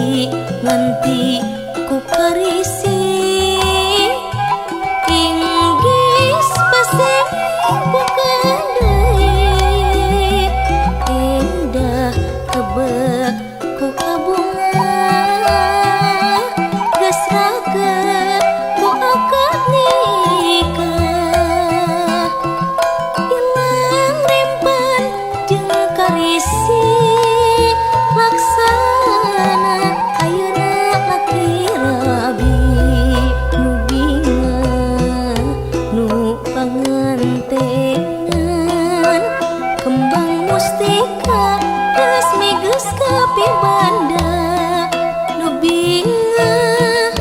Nganti nganti ku karisi inggis paseng bukan deui indah kebek ku kabunga geus raket ku akad nikah ilang rempan jeung karisi laksana ayeuna laki rabi nu bingah nu pangantenan kembang mustika resmi geus kapibanda nu bingah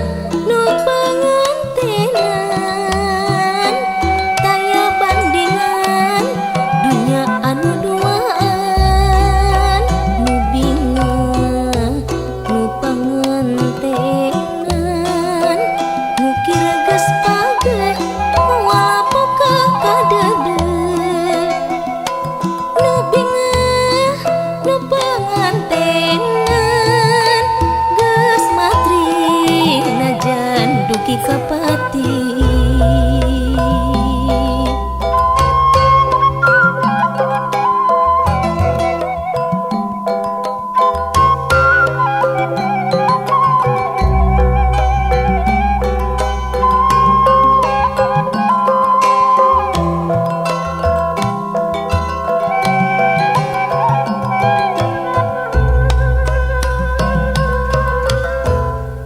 nu pangantenan taya bandingan dunya anu duaan nu bingah nu pangantenan nu kira geus pageh moal poka kadede nu bingah nu pangantenan geus matri najan dugi ka pati.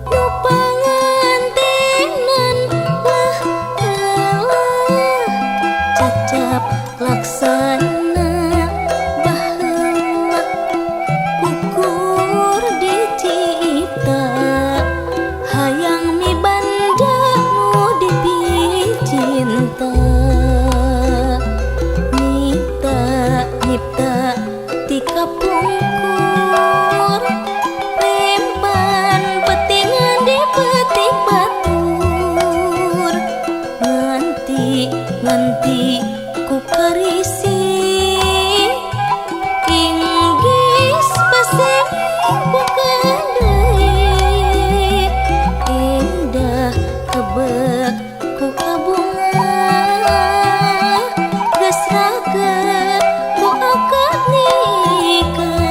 Nu pangantenan lah elah cacap laksana baheula ukur dicipta hayang mibanda nu dipicinta nyipta nyipta ti kapungkur rempan petingan di petik batur nganti nganti ku karisi inggis paseng bukan deui indah kebek ku kabunga geus raket ku akad nikah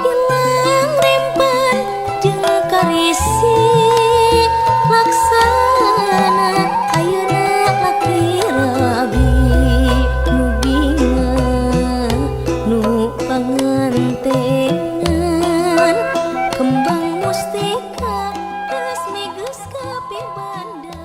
ilang rempan jeung karisi laksana ayeuna laki rabi nu bingah nu pangantenan kembang mustika resmi geus kapibanda.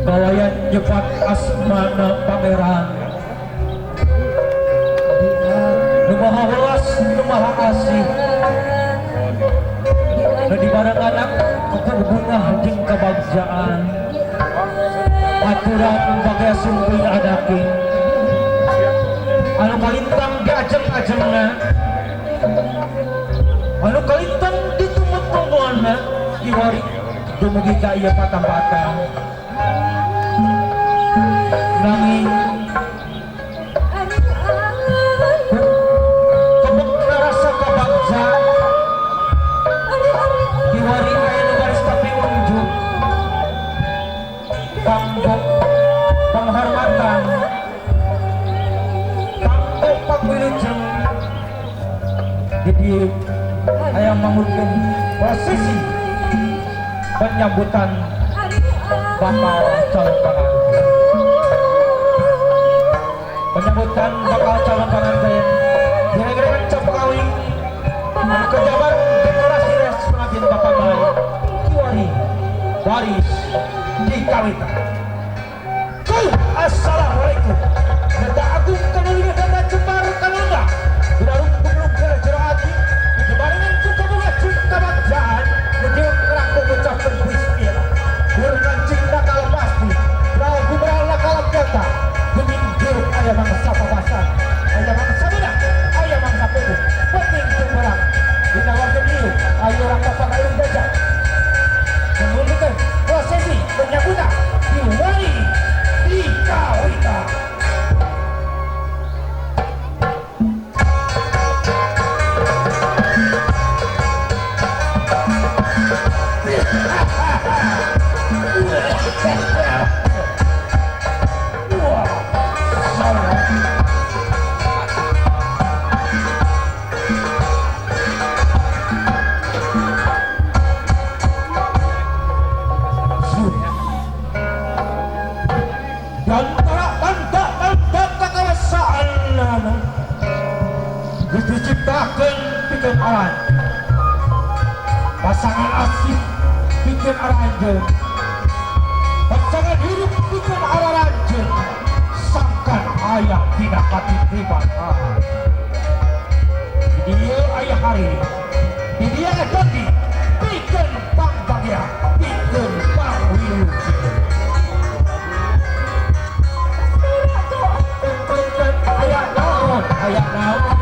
Kawayan nyepat asmana pangeran nu maha welas nu maha asih nu dibareng anak kuku bunah jeung kabagjaan aturan bagaya sungguh adaking anu kalintang di ajeng-ajengna anu kalintang ditumut-tumuanna kiwari dumugi ka ieu patambatan nanging kebek rasa kabagja kiwari aya nu garis tapi unjuk kanggo penghormatan kanggo pagwilujeng jadi aya mangurkeun prosesi penyambutan bakal calon pengantin. Penyambutan bakal calon pengantin direng-rengan cap kawin anu kejabar dekorasi res pengantin bapak baik kiwari. Waris di Kawita. Assalamualaikum. Neta agung kanulinga dana jembar kanunda. Gudarung kumlung kera jero ati. Dibarengan ku kabuga cinta bagjaan. Nediung kerak mengucapkan bismillah. Gurungan cinta kalau pasti. Ragu berala kalau nyata. Gening jeruk ayah mangsa papasan. Ayah mangsa menang. Ayah mangsa penuh. Penting kemerang. Dina warga biru. Ayo orang bapak kayung gajah. Mengundukan prosesi penyambutan di Wari di Kawita. Diciptakan bikin aran pasangan asih bikin aranjeun, pasangan hidup bikin aranjeun, sangkan ayah tidak katitiban. Di dia ayah hari, di dia dodi bikin pangbagya, bikin pangwilujeng. Ayah naon, ayah naon.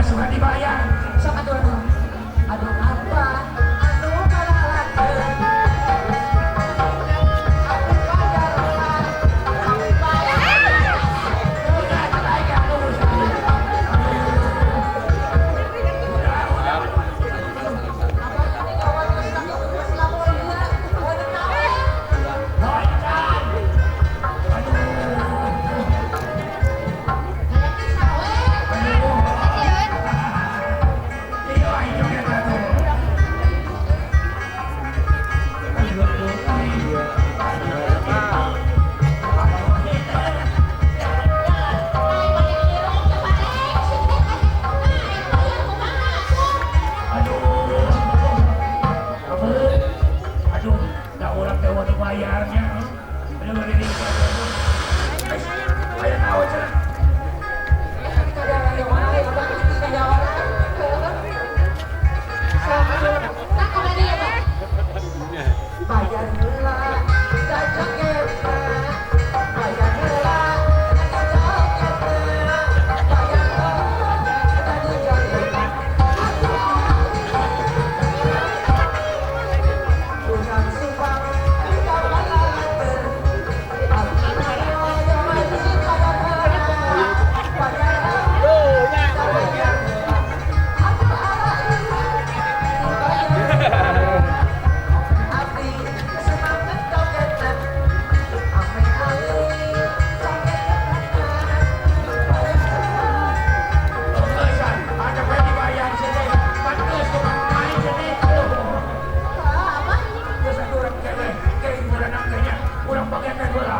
Suka dibayar. Sok atuh aduh. Aduh apa? Anu kalalakeun. Aku bayar lah. Aku bayar. Udah, aing aku urusan. Udah, udah. Abah tadi kawan geus geus lapor heula. Waduh naon? Loncat. Aduh. Hayang sawe. Aduh. Iya, aing joget atuh. Aduh. Aduh. Aduh, da urang teh wani bayarnya. Aduh, ini. Aya naon cenah? Bayar heula, da jogetna. Bayar heula, da jogetna. Bayar heula, da jogetna. Urang Subang kawan lalater. Bayar heula, da bayar heula. Abdi semangat jogetna. Ame ali jogetna. Bayar heula. Geus, ada we dibayar sini. Pan geus tukang main sini. Aduh. Apa? Geus atuh urang kewe, ke hiburan teh nya. Urang bagian teh heula.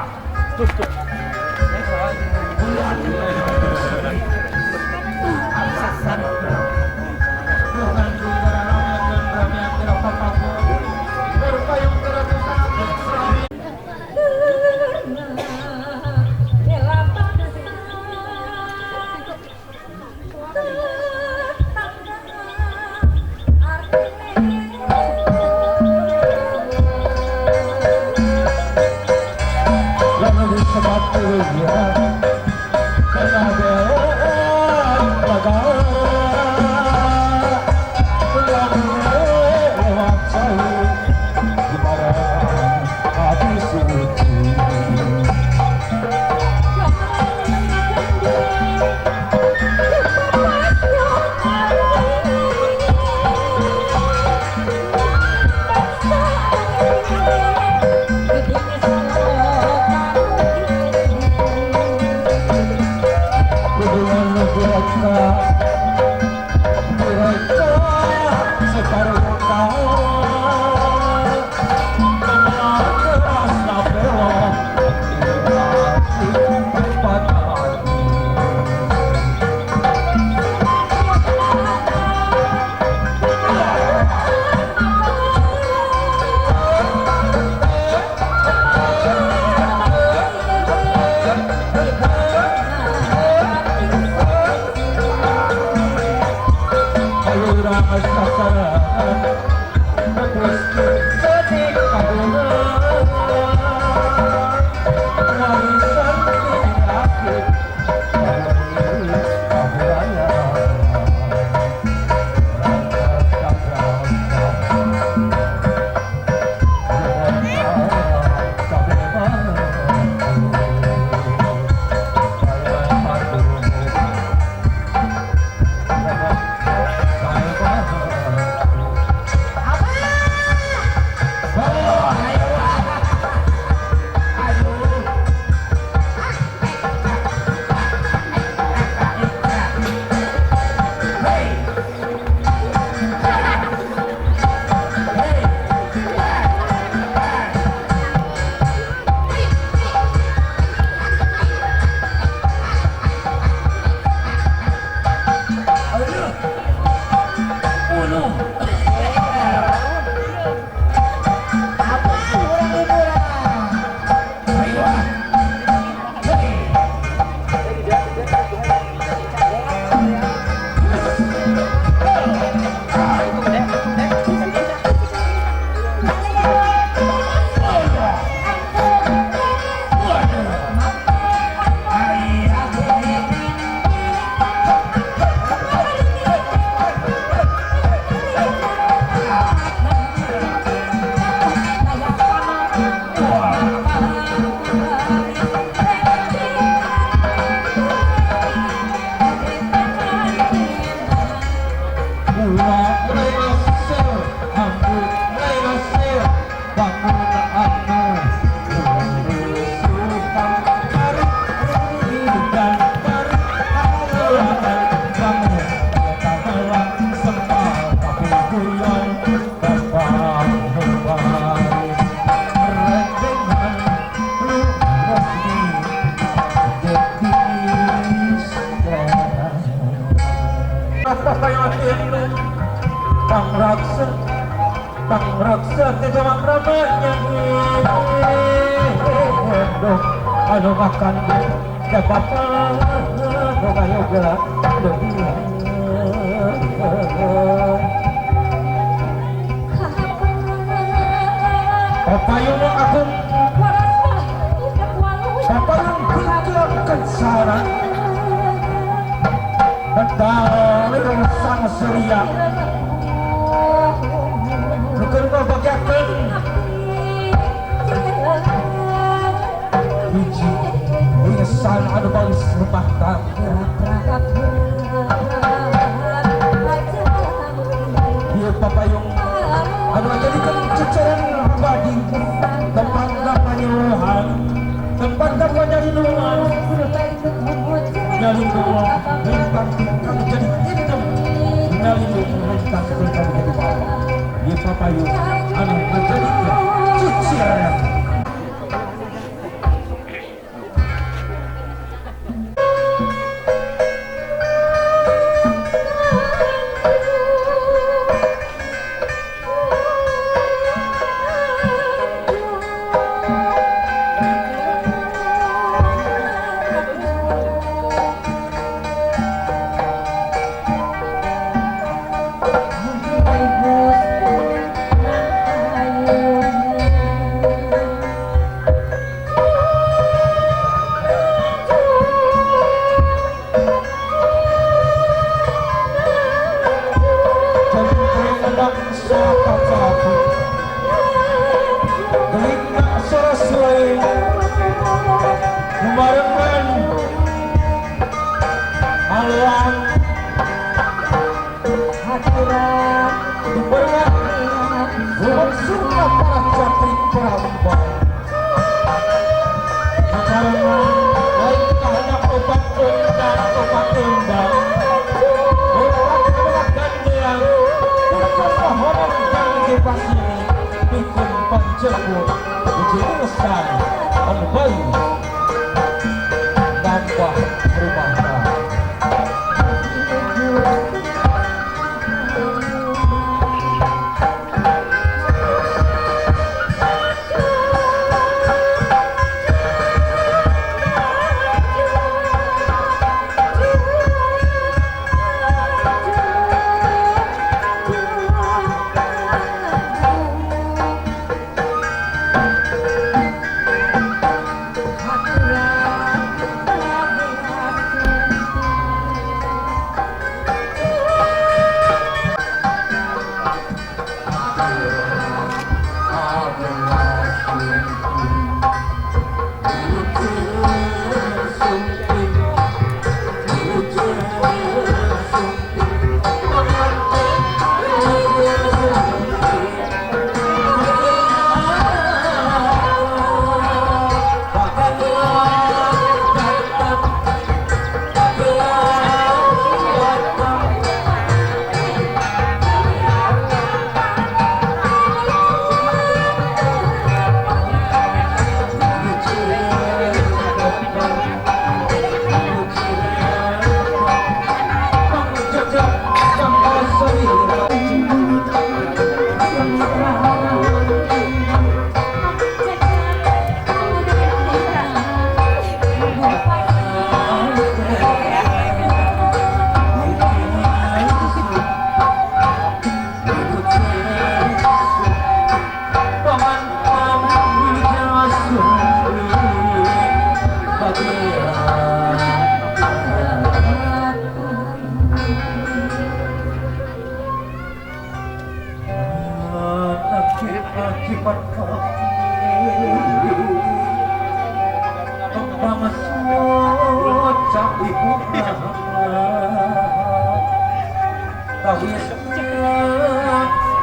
Kawis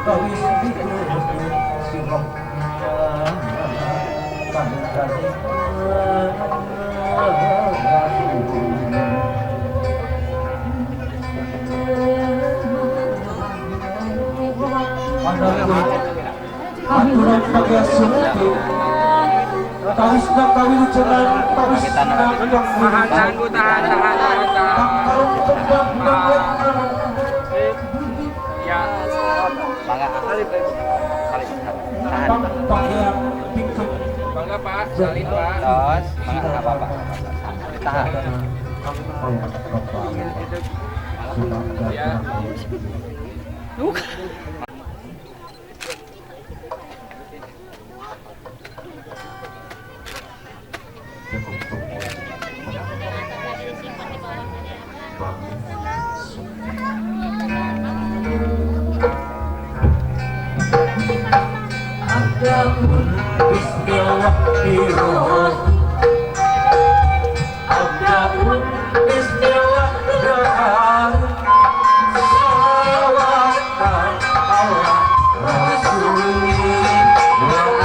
kawis sirah aturan pakai sumpi kawisna kawilujengan kawisna tahan tahan tahan kembang ya bangga tahan bangga Pak salin Pak tos bangga enggak apa-apa tahan ya. Bismillahirrahmanirrahim. Bismillahirrahmanirrahim. Salawat ala Rasulillah Bismillah.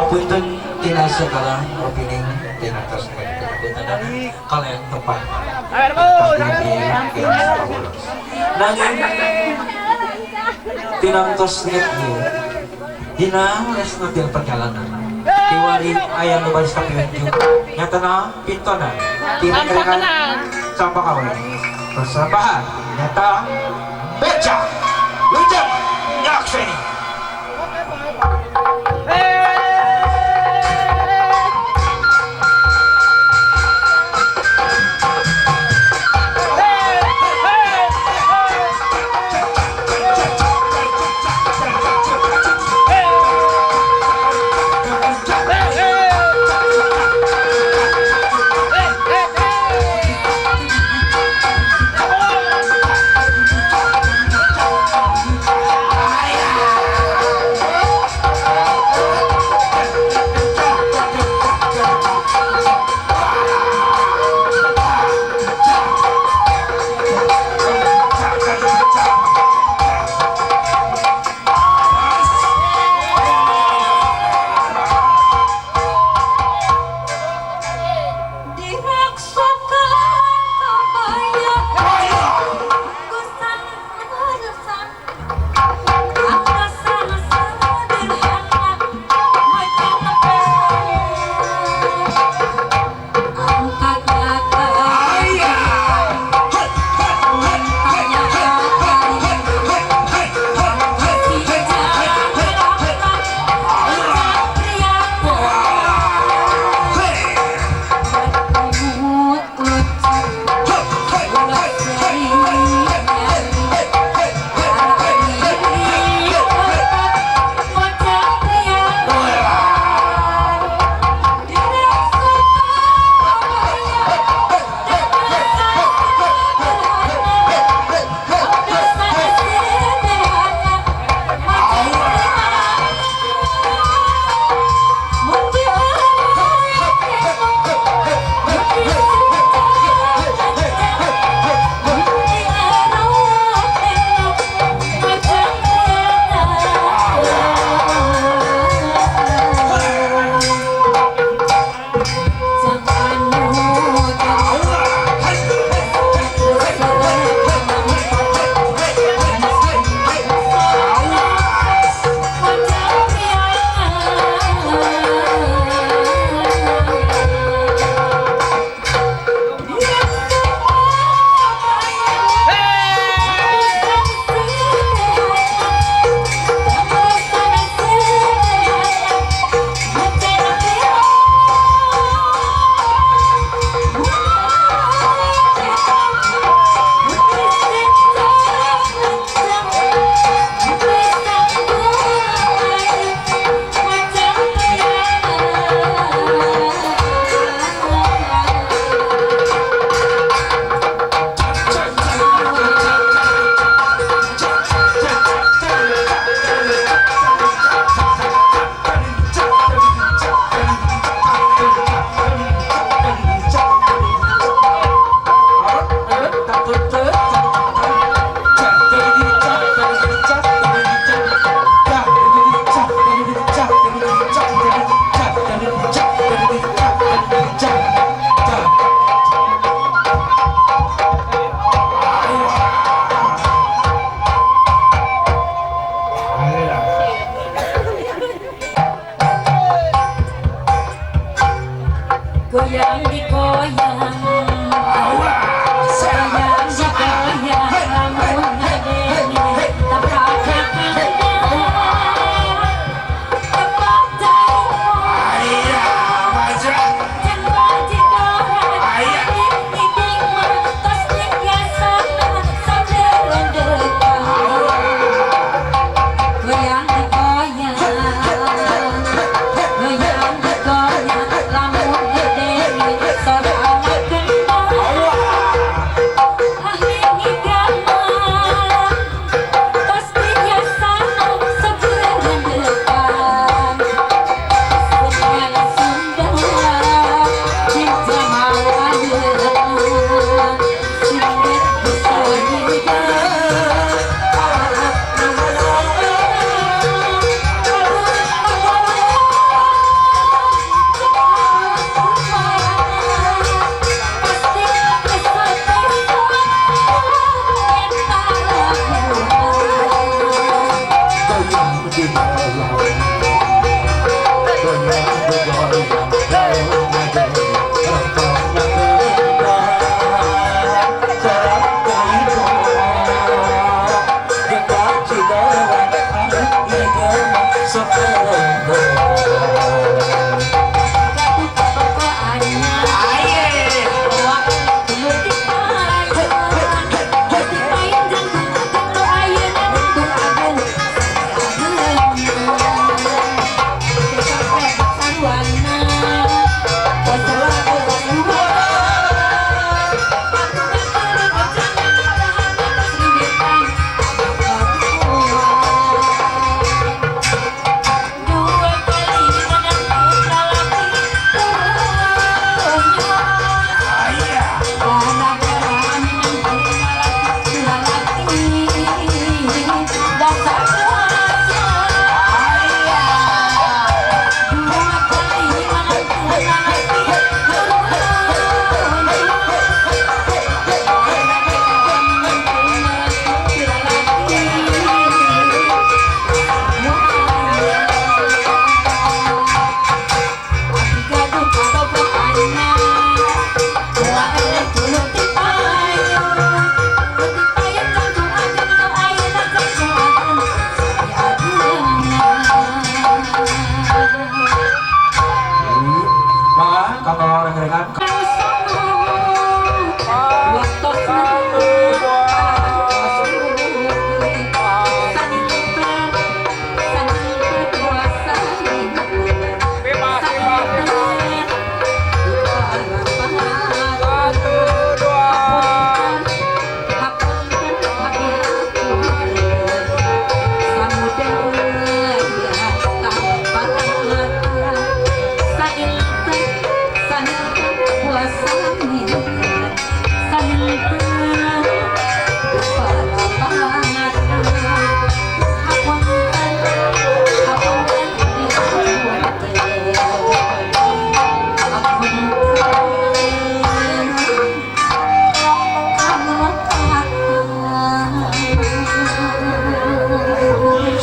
Pangapunten tina segala opening tina tos kalian tempat. Nanging tinangtos niyo dina les na perjalanan tiwari ayam nu baris kapiunjuk nyata na pintona tina campakawe persembahan nyata beca lujeng nyakseni.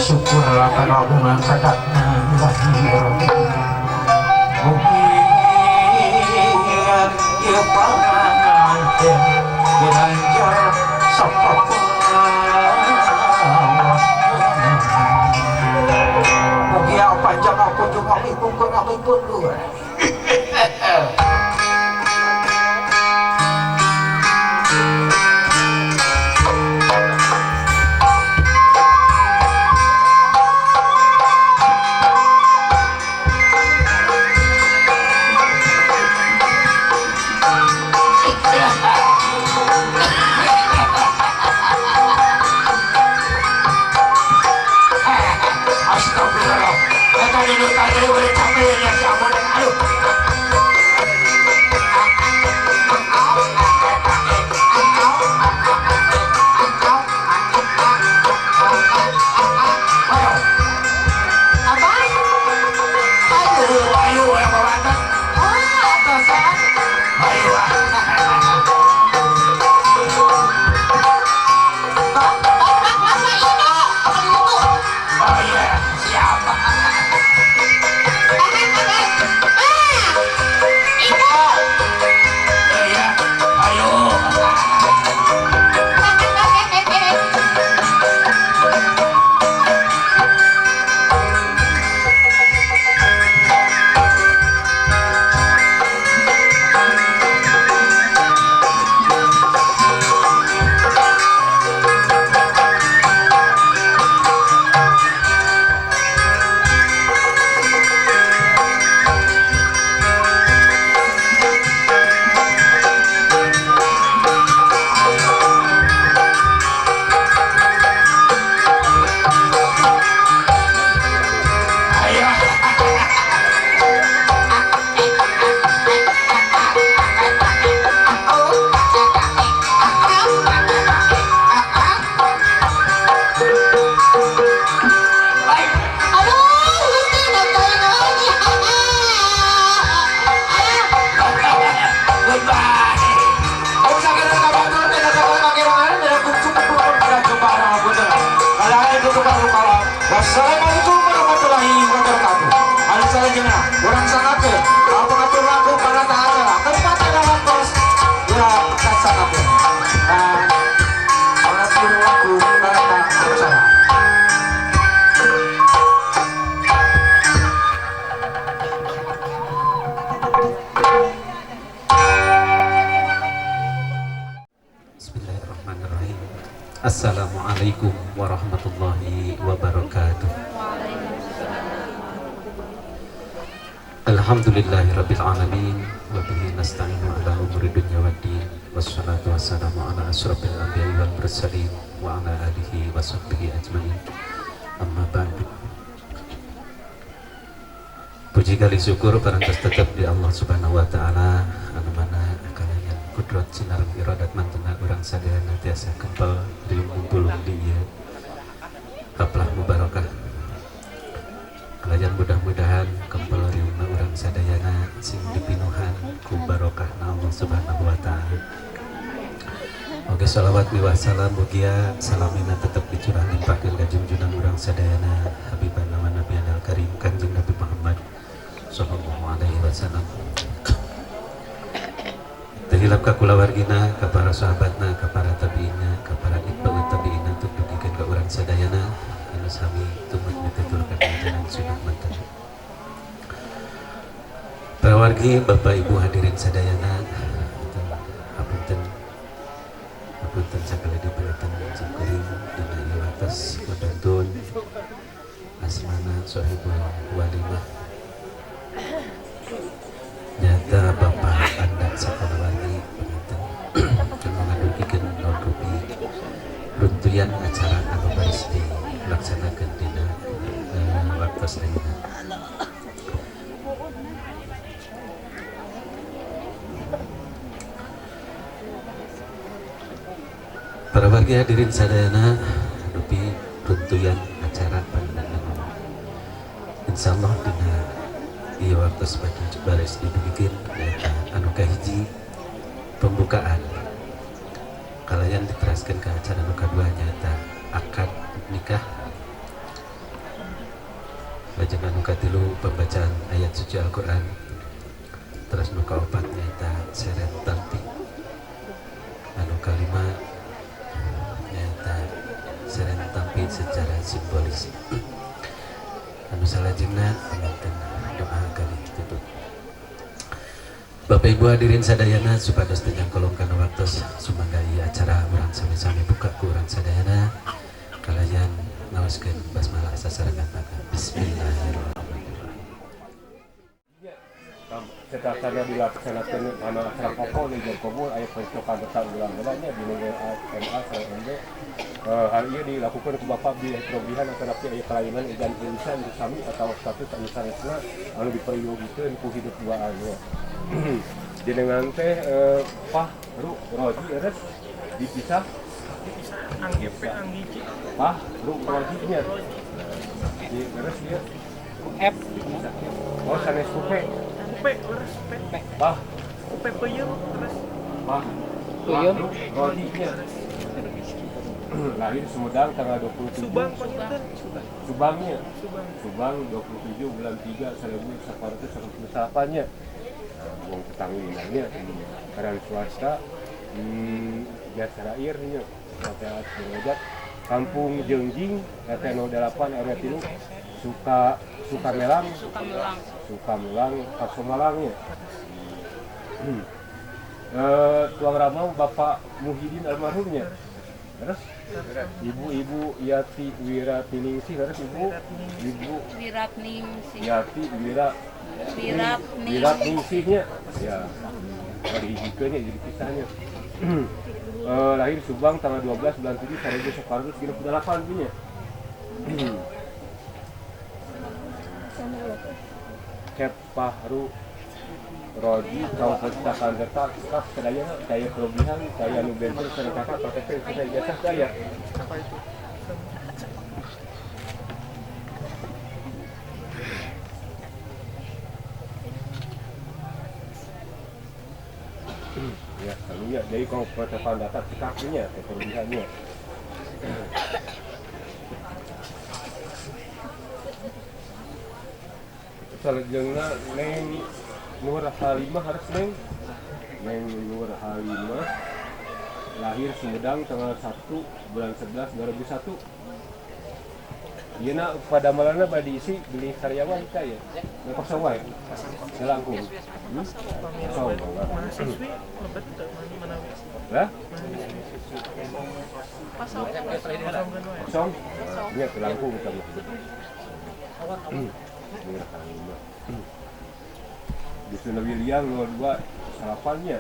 Syukurlah karena bunga kadakna lahir. Mugi ieu panganten dilancar sapapawas. Mugi panjang aku juga pungkur aku pun. Wassalamualaikum warahmatullahi wabarakatuh. Anu salajengna urang sangakeun pengatur laku panata acara tempat adalah kos urang kasanakeun. Pengatur laku panata acara. Bismillahirrahmanirrahim. Assalamualaikum warahmatullahi wabarakatuh. Alhamdulillahirabbil alamin wa bihi nasta'inu ala umuri dunya waddin wassalatu wassalamu ala asyrafil anbiya'i wal mursalin wa ala alihi wa sahbihi ajmain. Amma ba'du. Puji kali syukur parantos tetep di Allah Subhanahu wa taala anu mana kalayan kudrat sinar iradat mantena urang sadayana tiasa kempel riung kumpulung di ieu haplah mubarakah. Kalayan mudah-mudahan kempel riungna urang sadayana sing dipinuhan ku barokahna Allah Subhanahu wa taala. Oke, sholawat miwah salam mugia salamina tetep dicurah limpahkeun ka junjunan urang sadayana habibana wa nabiyana karim Kanjeng Nabi Muhammad sallallahu alaihi wasallam. Terhilap ka kulawargina, ka para sahabatna, ka para tabiina, ka para itba'ut tabiina tur dugikeun ka urang sadayana anu sami tumut mituturkeun ajaran sunnah mantan. Para wargi, Bapak Ibu hadirin sadayana, hapunten hapunten sakali dipaniten simkuring dina ieu wates waduntun asmana sohibul walimah. Nyata Bapak anda sakalawargi panganten anu ngadugikeun naon rupi runtuyan acara anu baris dilaksanakeun dina waktos ayeuna. Para wargi hadirin sadayana, dupi runtuyan acara pandangan. Insyaallah dina ieu waktu bade baris didugikeun nyaeta anu kahiji pembukaan. Kalayan diteraskeun ke acara anu kadua nyaeta akad nikah. Lajeng anu katilu pembacaan ayat suci Al-Qur'an. Terus nu kaopat nyaeta seren tampi. Anu kalima nyaeta seren tampi secara simbolis. Anu salajengna panganten doa kali tutup. Bapak Ibu hadirin sadayana, supados teu nyangkolong kana waktos, sumangga ieu acara urang sami-sami buka ku urang sadayana kalayan ngaoskeun basmalah sasarengan maka bismillahirrahmanirrahim. Setelah dilaksanakan anu acara pokok di Jogobul aya percokan data ulang nya di MA sareng MB. Hal ieu dilakukan ku Bapak bilih kelebihan atau aya kelainan edan insan sami atau status anu sanesna anu diperyogikeun ku hidup duaan nya. Jenengan teh Fahru Roji eres dipisah angge P anggi Fahru Roji nya. Di eres ieu F. Oh sanes ku P. P leres P. Pah. P peuyeum terus. Pah. Peuyeum Roji nya. Lahir Sumedang tanggal 27 Subang panginten. Subangnya. Subang. Subang 27 bulan 3 1988 nya. Wong tetangginannya karang swasta jasa air nya RT Derajat Kampung Jengjing RT 08 RW 3 Suka Sukamelang Sukamelang Kasomalangnya. Tuang Ramau Bapak Muhyiddin almarhumnya. Terus ibu-ibu Yati Wiratiningsih, terus ibu Wiratningsih. Yati Wiratningsihnya. Ya. Dihijikeun nya jadi pisahnya. Lahir Subang tanggal 12 bulan 7 1938 punya. Cep Fahru Roji kaum perpustakaan serta staf sadayana daya kelebihan daya nu benten sareng kakak KTP serta ijazah daya. Apa itu? Ya, kami ya jadi kalau perpustakaan data cekapnya kelebihannya. Salajengna Neng Nur Halimah harus Neng Nur Halimah lahir Sumedang tanggal 1 bulan 11 2001. Ieu na padamelanna bade diisi bilih karyawan teh ya. Kosong wae. Selangkung. Kosong. Mahasiswi lebet teu manawi. Lah? Kosong. Kosong. Nya selangkung kita mah. Nur Halimah. Dusun William 02 salapannya.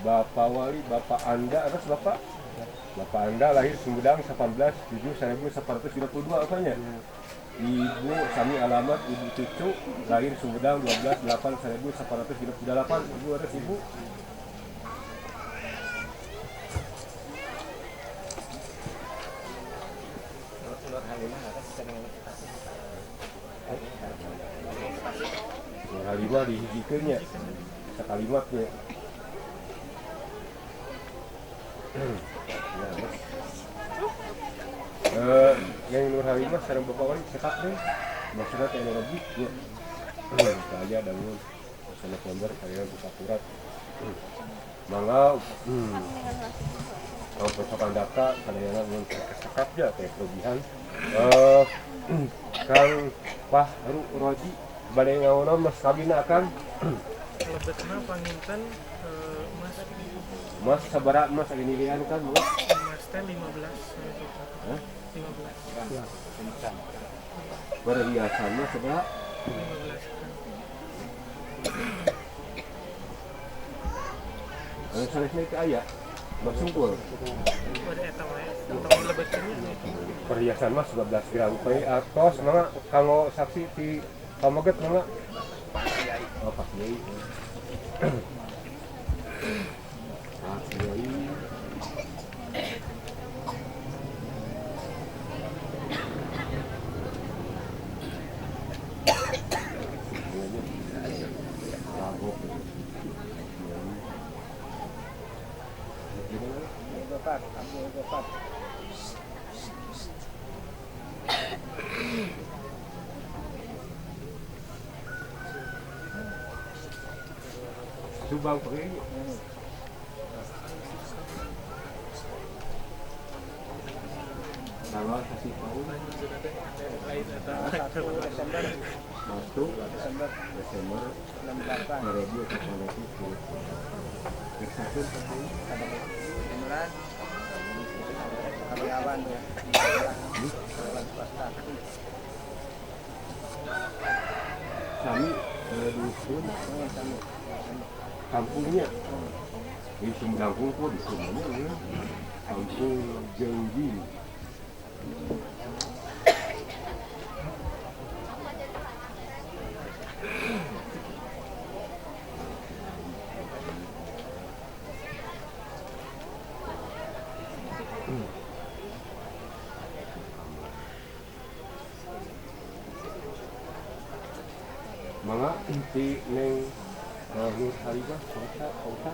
Bapak Wali, Bapak Anda atas Bapak. Bapak Anda lahir Sumedang 18 7 1932 apanya? Ibu sami alamat Ibu Cucu lahir Sumedang 12 8 1938. Ibu atas Ibu. Nur Halimah atas Nur Halimah dihijikeun nya sakalimatnya. Yang Nur Halimah sareng Bapak Wali cekap deh. Maksudna teknologi ya. Saya dangun sana gambar saya buka akurat. Mangga kalau persoalan data kadang-kadang mun cekap ya teh kelebihan. Kang Fahru Roji bade ngawono mas kawinna akang. Lebetna panginten mas Mas sabaraha mas aya nilian kan mangga? Mas teh 15 gitu. 15. Ya. Perhiasan mah sabaraha? 15. Anu sanesna teu aya. Mas sungkul. Bade eta wae, tong dilebetkeun nya. Perhiasan mah 11 gram we atos mangga kanggo saksi ti pameget mangga. Oh, Pak Kiai. Pak Kiai. Subang pergi. Tanggal kasih tahu. 1 Desember. 1 Desember. Desember 68. 2010. Bersatu tapi Beneran. Karyawan ya. Karyawan swasta. Kami dusun kampungnya di Sumedang kok di Sumedang ya. Kampung Jengging. Mangga di Neng Nur Halimah, Kota, Kota,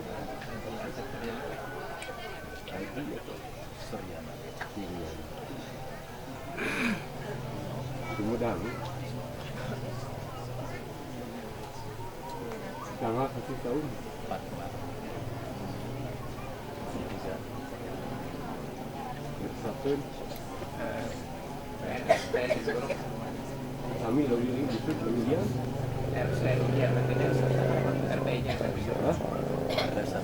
Suryana, Sumedang. Tanggal 1 tahun 44. 3. Kami lebih itu lebih RT-nya, RT-nya RT 1 RT 7.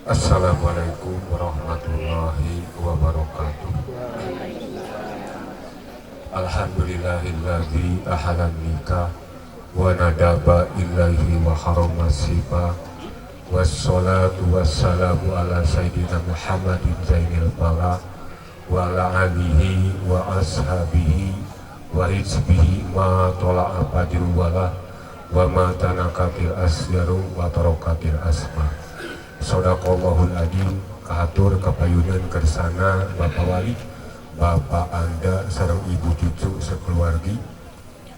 Assalamualaikum warahmatullahi wabarakatuh. Alhamdulillahilladzi ahalan nikah wa nadaba ilaihi wa harama sifa. Wassalatu wassalamu ala sayyidina Muhammadin zainil bala wa ala alihi wa ashabihi wa hizbihi ma tola'a badru wala wa ma tanakatil asyaru wa tarokatil asma. Sodaqallahul adzim. Kahatur kapayunan kersana Bapak Wali, Bapak Anda sareng Ibu cucu sekeluargi.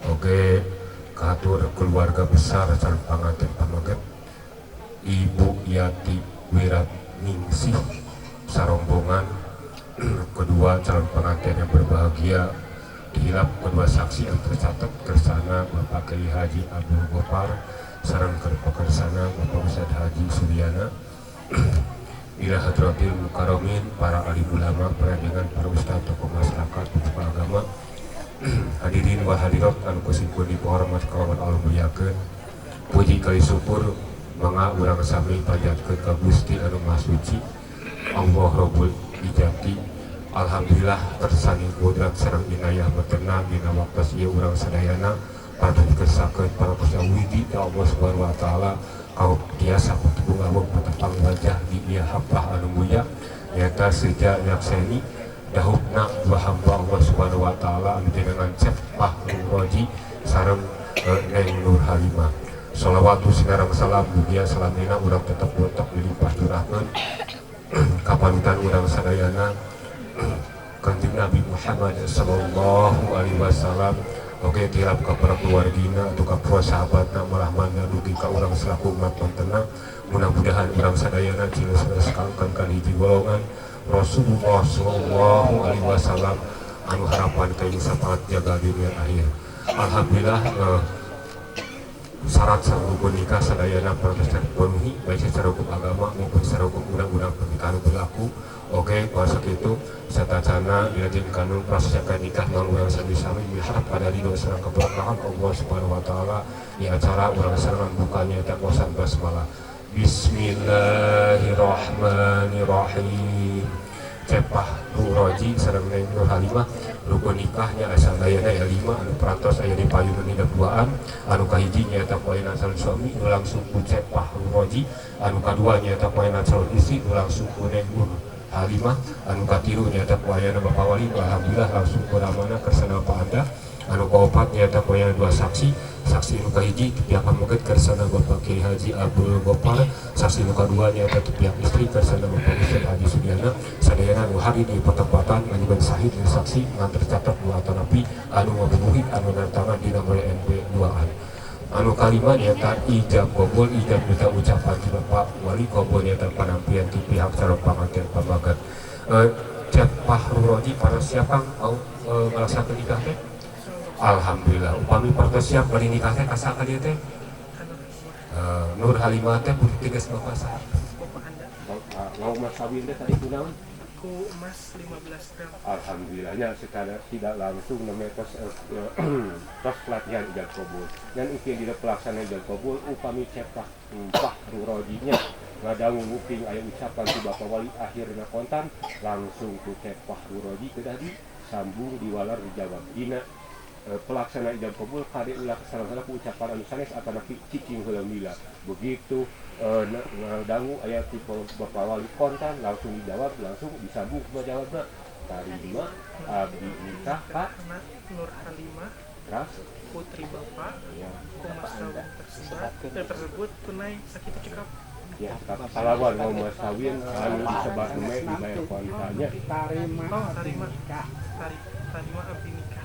Oke, kahatur keluarga besar sareng panganten pameget Ibu Yati Wiratningsih sarombongan kedua calon pengantin yang berbahagia, dihilap kedua saksi yang tercatat kersana Bapak Kiai Haji Abdul Gopar sareng kersana Bapak Ustadz Haji Suryana. Ila hadratil mukarramin, para alim ulama, para dengan para ustadz, tokoh masyarakat, tokoh agama, hadirin wa hadirat anu kusimpun dihormat kawan Allah muliakeun. Puji kali syukur mangga urang sami panjatkeun ka Gusti anu Maha Suci Allah Rabbul Ijati. Alhamdulillah tersani kodrat sareng inayah metenang dina waktos ieu urang sadayana parantos dikersakeun parantos widi ka Allah Subhanahu wa taala. Kau biasa bertemu awak petepang wajah di ia hapah anu mulia nyata sejak nyakseni dahupna dua hamba Allah Subhanahu wa taala anu dengan cepah roji sareng Neng Nur Halimah. Sholawatu sinarang salam mugia salamina urang tetep botok dilimpah curahkeun kapanutan urang sadayana Kanjeng Nabi Muhammad sallallahu alaihi wasallam. Oke, tilap ka para keluargina atau ka para sahabatna malah mangga dugi ka urang selaku umat mantena. Mudah-mudahan urang sadayana cil sanes kan hiji golongan Rasulullah sallallahu alaihi wasallam anu harapan ka syafaat jaga dunia akhir. Alhamdulillah syarat sareng rukun nikah sadayana parantos terpenuhi baik secara hukum agama maupun secara hukum undang-undang pernikahan berlaku. Oke, bahasa itu satacana dilajeng kanun proses akad nikah mang urang sami-sami miharap pada ridho sareng keberkahan Allah Subhanahu wa taala di acara urang sareng bukanya eta kosan basmalah. Bismillahirrahmanirrahim. Cepah Roji sareng Neng Nur Halimah rukun nikahnya asal dayana aya 5 anu parantos aya di payunan hidap duaan anu kahiji nyaeta poenan calon suami nu langsung ku Cepah Roji, anu kadua nyaeta poenan calon istri nu langsung ku Neng Nur Halimah. Anu katilu nyaeta ku ayana Bapak Wali, alhamdulillah langsung ku ramana kersana Bapak Anda. Anu kaopat nyaeta ku ayana dua saksi, saksi nu kahiji ti pihak pameget kersana Bapak Kiai Haji Abdul Gopar, saksi nu kadua nyaeta ti pihak istri kersana Bapak Ustaz Haji Sudiana. Sadayana nu hadir di pertempatan ngajukeun sahid jeung saksi ngan tercatat dua atanapi anu ngabubuhi anu nantangan dina mulai NB 2an. Anu kalima nyaeta ijab qabul, ijab minta ucapan ti Bapak Wali, qabul nyaeta panampian ti pihak calon panganten pameget. Cep Fahruroji para siapa mau melaksanakan nikah teh? Alhamdulillah, upami partos siap bari nikah teh ka saha dieu teh? Nur Halimah teh putri tegas Bapak saha? Bapak Anda. Mau mas kawin teh tadi kunaon? Ku emas 15 gram. Alhamdulillahnya secara tidak langsung namanya tos tos pelatihan ijab qabul. Dan upaya dina pelaksanaan ijab qabul upami cepak Fahrurojinya ngadangu nguping aya ucapan ti Bapak Wali akhirna kontan langsung ku Cep Fahruroji kedah disambung diwalar dijawab dina pelaksana ijab qabul kade ulah salah-salah ku ucapan anu sanes atanapi cicing heula lila. Begitu ngadangu aya ti Bapak Wali kontan langsung dijawab, langsung disambung ku jawabna. Tarima abdi nikah ka Nur Halimah ras putri Bapak ya. Ku mas kawin tersebut tunai sakitu cekap. Ya, salawan mau mas kawin anu disebat meh dibayar kontannya. Tarima. Oh, tarima. Tarima abdi nikah.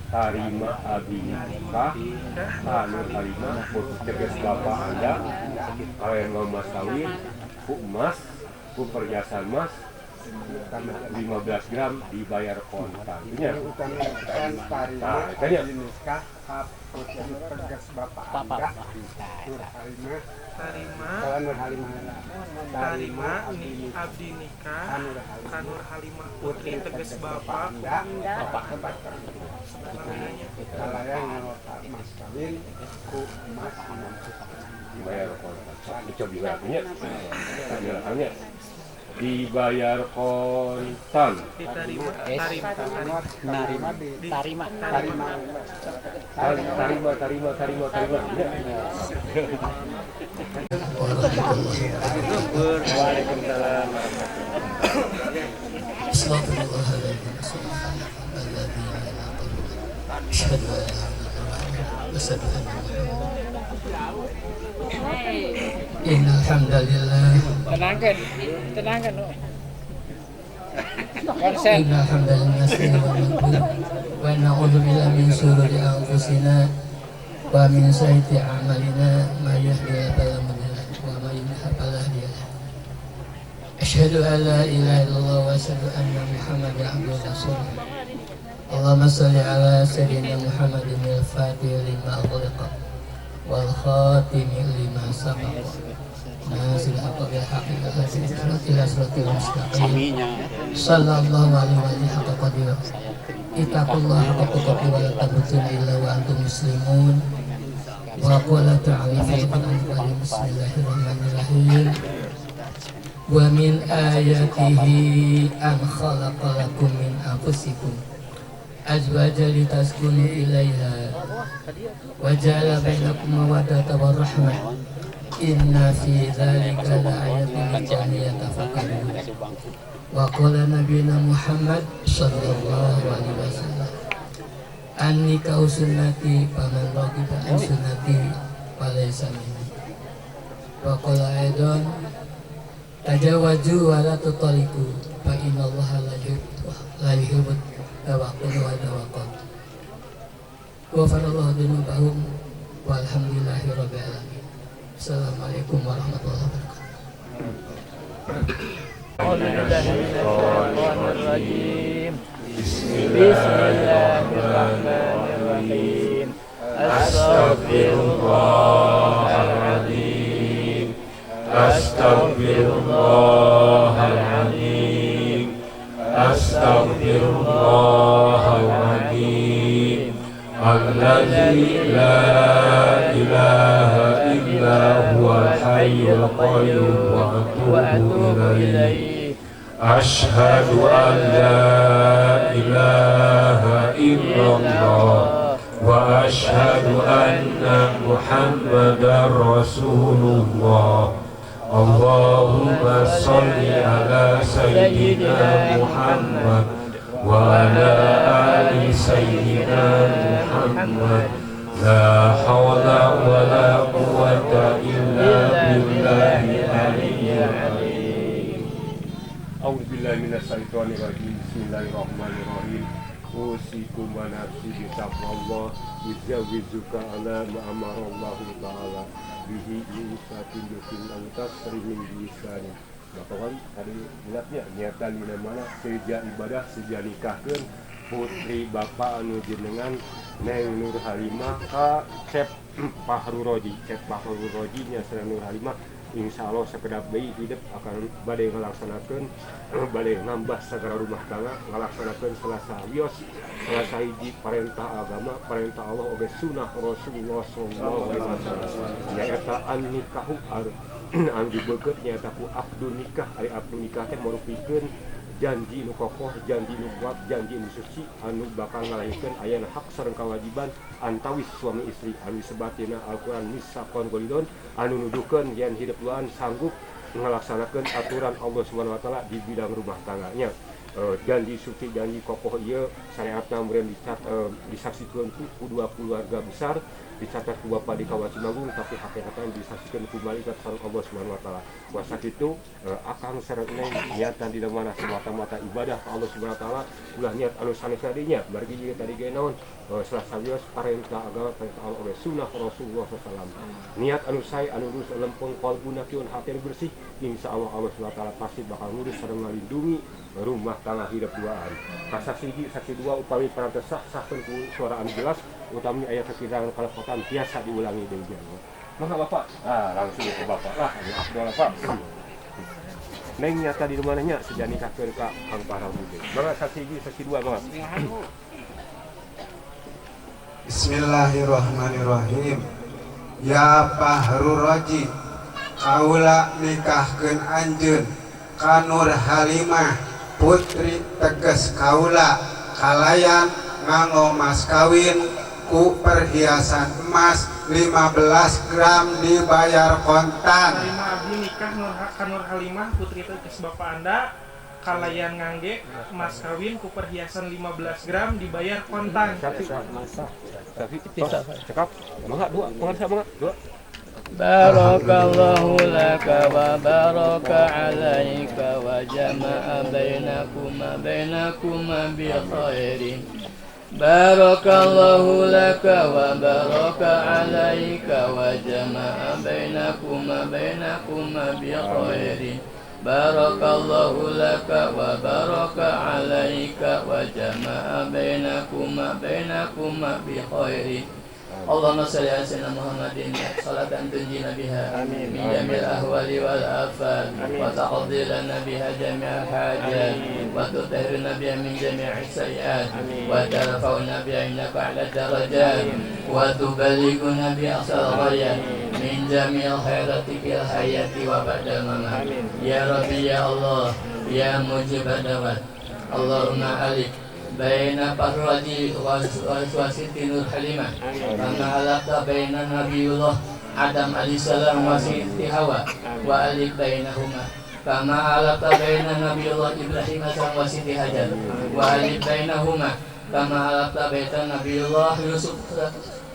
Tarima abdi nikah ka Nur Halimah putri tegas Bapak Anda kalian mau mas kawin ku emas ku perhiasan emas 15 gram dibayar kontan. Nya. Nah, tanya. Putri tegas Bapak Anda Nur Halimah. Tarima abdi nikah ka Nur Halimah putri tegas Bapak Bapak kalayan mas kawin ku emas dibayar kontan. Dicoba nya. Nya. Dibayar kontan. Diterima, tarima, tarima, tarima, tarima, tarima, tarima. Waalaikumsalam. Innalhamdulillah. Tenangkan, tenangkan. Konsen. Innalhamdulillah wa na'udzu billahi min syururi anfusina wa min sayyiati a'malina may yahdihillahu fala mudilla lahu wa may yudlil fala hadiya lahu. Asyhadu an la ilaha illallah wa asyhadu anna Muhammadan abduhu wa rasuluh. Allahumma shalli ala sayyidina Muhammadin al-fatih lima ughliqa wal khatimi lima sabaqa nasir haqqa bil haqqi wal hadi ila siratil mustaqim sallallahu alaihi wa alihi haqqa qadrihi. Ittaqullaha haqqa tuqatih wa la tamutunna illa wa antum muslimun. Wa qala ta'ala fil Qur'anil Karim, bismillahirrahmanirrahim. Wa min ayatihi an khalaqa lakum min anfusikum azwaja litaskunu ilaiha wa ja'ala bainakum mawaddatan warahmah inna fi dzalika laayatin liqaumin yatafakkarun. Wa qala nabiyuna Muhammad sallallahu alaihi wasallam, an-nikahu sunnati faman raghiba an sunnati falaysa minni. Wa qala aidan, tajawwaju wa la tutaliqu fa innallaha la yuhibbu tawakul wa tawakal. Ghafarallahu dzunubahum walhamdulillahi rabbil alamin. Assalamualaikum warahmatullahi wabarakatuh. Bismillahirrahmanirrahim. Astaghfirullahaladzim, astaghfirullahaladzim, astaghfirullahaladzim, alladzi la ilaha illa huwal hayyul qayyum wa atubu ilaih. Ashhadu an la ilaha illallah wa ashhadu anna Muhammadar Rasulullah. Allahumma sholli ala sayyidina Muhammad wa ala ali sayyidina Muhammad. La hawla wa la quwwata illa billahil aliyyil azim. A'udzubillahi minasyaitonir rajim. Bismillahirrahmanirrahim. Usikum wa nafsi bi taqwallah uzawizuka ala ma amarallahu ta'ala bihi yusatin bikin autasrihin bisani. Maka kan hari bulatnya niatan dina mana seja ibadah seja nikahkeun putri bapak anu jenengan Neng Nur Halimah ka Cep Fahru Roji. Cep Fahru Roji nya sareng Nur Halimah insyaallah sakedap deui hidup akan bade ngalaksanakeun bade nambah sagala rumah tangga ngalaksanakeun selasa wios selasa hiji parentah agama parentah Allah oge sunah Rasulullah sallallahu alaihi wasallam nyaeta an nikahu anu dibeukeut nyaeta ku abdun nikah. Ari abdun nikah teh marupikeun janji nu kokoh, janji nu kuat, janji nu suci anu bakal ngalahirkeun ayana hak sareng kewajiban antawis suami istri anu disebatina Al-Qur'an misakon golidon anu nuduhkeun yen hidup duaan sanggup ngalaksanakeun aturan Allah Subhanahu wa taala di bidang rumah tangganya. Janji suci, janji kokoh ieu syariatna meureun disaksikeun ku dua keluarga besar dicatat ku bapa di Kawah Cimanggung tapi hakikatna disaksikan ku malaikat sareng Allah Subhanahu wa taala. Kuasa kitu akang sareng neng niatan di mana semata-mata ibadah ka Allah Subhanahu wa taala ulah niat anu sanes dinya margi ieu tadi ge naon selasa wios parentah agama parentah Allah oleh sunah Rasulullah sallallahu alaihi wasallam. Niat anu sae anu lurus lempeng kalbuna kieu hati bersih insyaallah Allah Subhanahu wa taala pasti bakal ngurus sareng ngalindungi rumah tangga hidup duaan. Kasaksi hiji saksi dua upami parantos sah sahkeun ku suara anu jelas utami aya kekirangan kalepotan biasa diulangi deui nya. Mangga Bapak. Ah langsung ke Bapak lah anu afdol Pak. Neng nyata di rumahnya nya seja nikahkeun ka Kang Fahru deui. Mangga saksi hiji saksi dua mangga. Bismillahirrahmanirrahim. Ya Fahru Roji, kaula nikahkeun anjeun ka Nur Halimah putri teges kaula kalayan nganggo mas kawin ku perhiasan emas 15 gram dibayar kontan. Terima abdi nikah ka Nur Halimah putri teges bapak anda kalayan ngangge mas kawin ku perhiasan 15 gram dibayar kontan. Tapi cekap mangga dua, mangga dua. Barakallahu laka wa baraka alaika wa jama'a bainakuma bi khairin. Barakallahu laka wa baraka alaika wa jama'a bainakuma bi khairin. Barakallahu laka wa baraka alaika wa jama'a bainakuma bi khairin. Allahumma salli ala sayyidina Muhammadin salatan tunjina biha min jamil ahwali wal afat wa taqdi lana biha jami'al hajat wa tutahhirna biha min jami'is sayyi'at wa tarfa'una biha innaka 'ala darajat wa tuballighuna bi aqsal ghayat min jami'il khairati fil hayati wa ba'dal mamat. Ya Rabbi ya Allah ya mujibad da'wat. Allahumma alik baina Fahraji wa Siti Nur Halimah kama halaqta baina Nabiyullah Adam alaihissalam wa Siti Hawa wa alik bainahuma kama halaqta baina Nabiyullah Ibrahim wa Siti Hajar wa alik bainahuma kama halaqta baina Nabiyullah Yusuf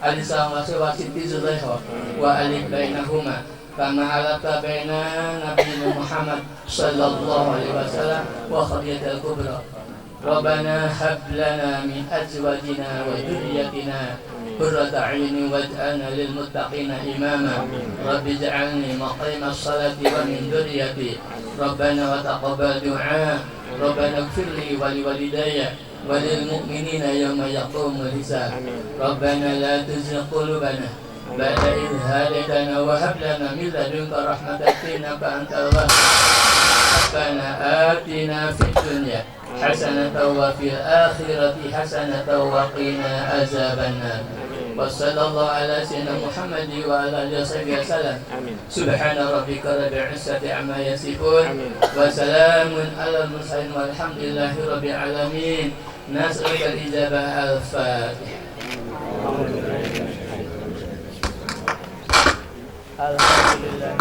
alaihissalam wa Siti Zulaikha wa alik bainahuma kama halaqta baina Nabiyina Muhammad sallallahu alaihi wasallam wa Khadijatul Kubra. Rabbana hab lana min azwajina wa dhurriyyatina qurrata a'yunin waj'alna lil muttaqina imama. Rabbi ij'alni muqimas salati wa min dhurriyyati. Rabbana wa taqabbal du'a. Rabbana ighfir li wa liwalidayya wa lil mu'minina yawma yaqumul hisab. Rabbana la tuzigh qulubana ba'da idh hadaytana wa hab lana min ladunka rahmatan innaka antal wahhab. Rabbana atina fid dunya hasanatan wa fil akhirati hasanatan wa qina azabannar. Wa sallallahu ala sayyidina Muhammad wa ala alihi wasallam. Subhana rabbika rabbil izzati amma yasifun wa salamun alal mursalin walhamdulillahi rabbil alamin. Nas'aluka al-ijabah. Al-Fatihah. Alhamdulillah.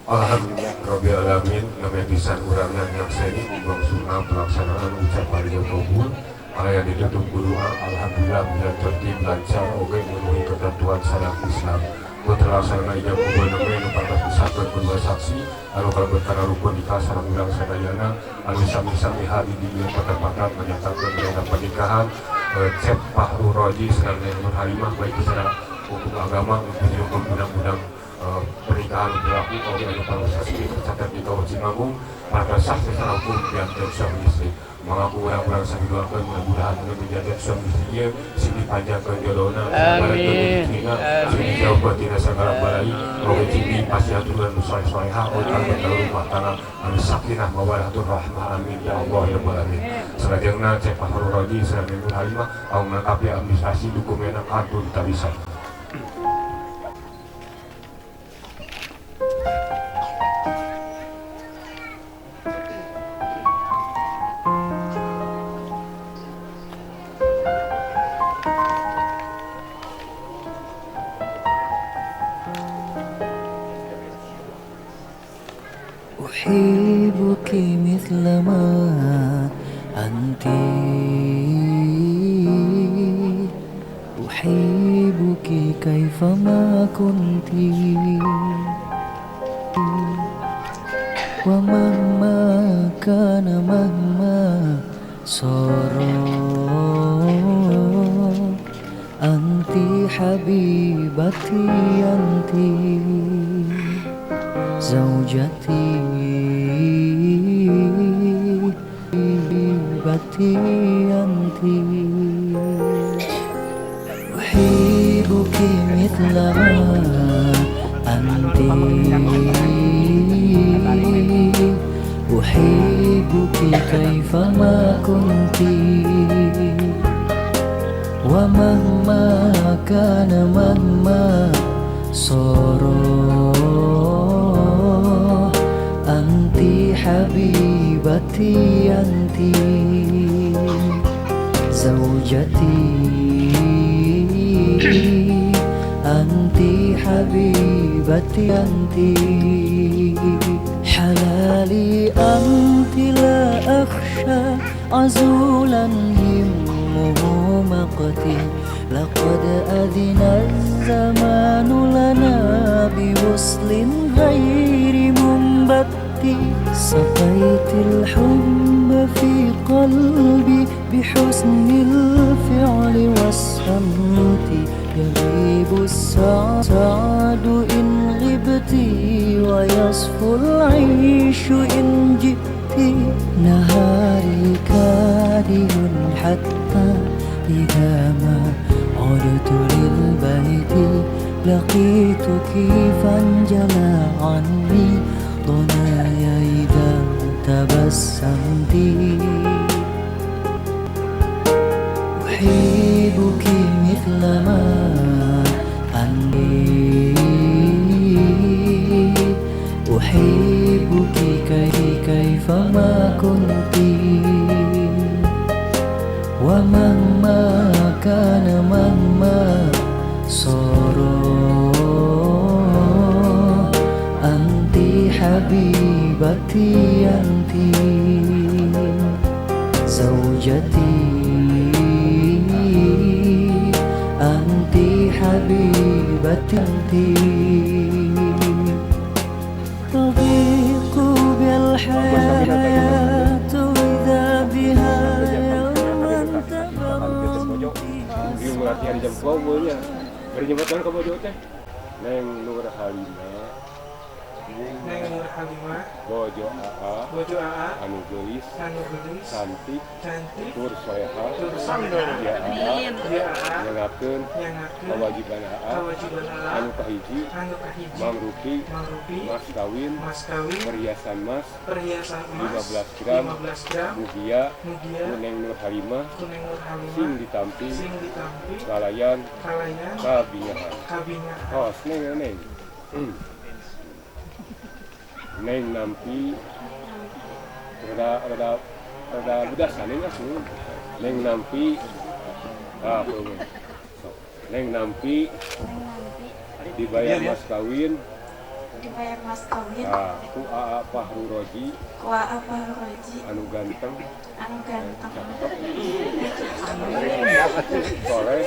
Alhamdulillah Rabbil Alamin, namanya pisan urangna nyakseni maksudna pelaksanaan ucapan ijab kabul aya ditutup ku doa. Alhamdulillah bila tertib lancar oge memenuhi ketentuan syariat Islam. Terlaksana ijab kabul namanya nu pantas disatuan kedua saksi anu kalebet kana rukun nikah sareng urang sadayana anu sami-sami hadir di dieu patepatan menyatakeun dina pernikahan Cep Fahru Roji sareng Neng Nur Halimah baik secara hukum agama maupun hukum undang-undang pernikahan berlaku oleh anu saksi tercatat di Kabupaten Cimanggung maka sah secara hukum janten suami istri. Mengaku orang-orang sami doakeun mudah-mudahan anu menjadi suami istri ieu sing dipanjangkeun jodona, Amin. sing dijauhkeun tina sagala balai, oge sing dipasihatkeun nu saleh-salehah, oge kalebet rumah tangga anu sakinah mawaddah rahmah. Amin ya Allah ya rabbal alamin. Salajengna Cep Fahru Roji sareng Neng Nur Halimah anu melengkapi administrasi dokumen kantun tabisan. أحبك مثل ما أنت، أحبك كيفما كنت، ومهما كان مهما صار، أنت حبيبتي أنت زوجتي، حبيبتي أنت. أحبك مثل ما أنت، أحبك كيفما كنت، ومهما كان مهما صار، أنت حبيبتي أنت زوجتي، أنت حبيبتي أنت حلالي، أنت لا أخشى عزولا همه مقتي، لقد أذن الزمان لنا بوصل غير منبت، سقيت الحب في قلبي بحسن الفعل والصمت، يغيب السعد إن غبت ويصفو العيش إن جئت، نهاري كاره حتى إذا ما عدت للبيت لقيتك فانجلى عني ضنايا إذا تبسمت. أحبك مثل ما أنت، أحبك كيفما كنت، ومهما كان مهما صار، أنت حبيبتي أنت زوجتي، أنت حبيبتي أنت. تضيق بالحياة إذا بها يوما تبرمت. Latihan jam komonya, beri jembatan ke bojo teh. Neng Nur Halimah, Neng Nur Halimah, bojo AA, bojo AA, anu geulis, anu geulis, cantik, cantik, tur soleha, tur soleha, dia AA, dia AA, nyangakeun, nyangakeun, kewajiban AA, kewajiban AA, anu kahiji, anu kahiji, mangrupi, mangrupi, mas kawin, mas kawin, perhiasan mas, perhiasan emas, 15 gram, 15 gram, mugia, mugia, ku Neng Nur Halimah, ku Neng Nur Halimah, sing ditampi, sing ditampi, kalayan, kalayan, kabingahan, kabingahan. Tos neng neng. Neng nampi rada rada rada budasan neng asuh. Neng nampi ah so. Neng nampi dibayar mas kawin. Dibayar mas kawin. Nah, ku Aa Fahru Roji. Ku Aa Fahru Roji. Anu ganteng. Anu ganteng. Cakep. Soleh.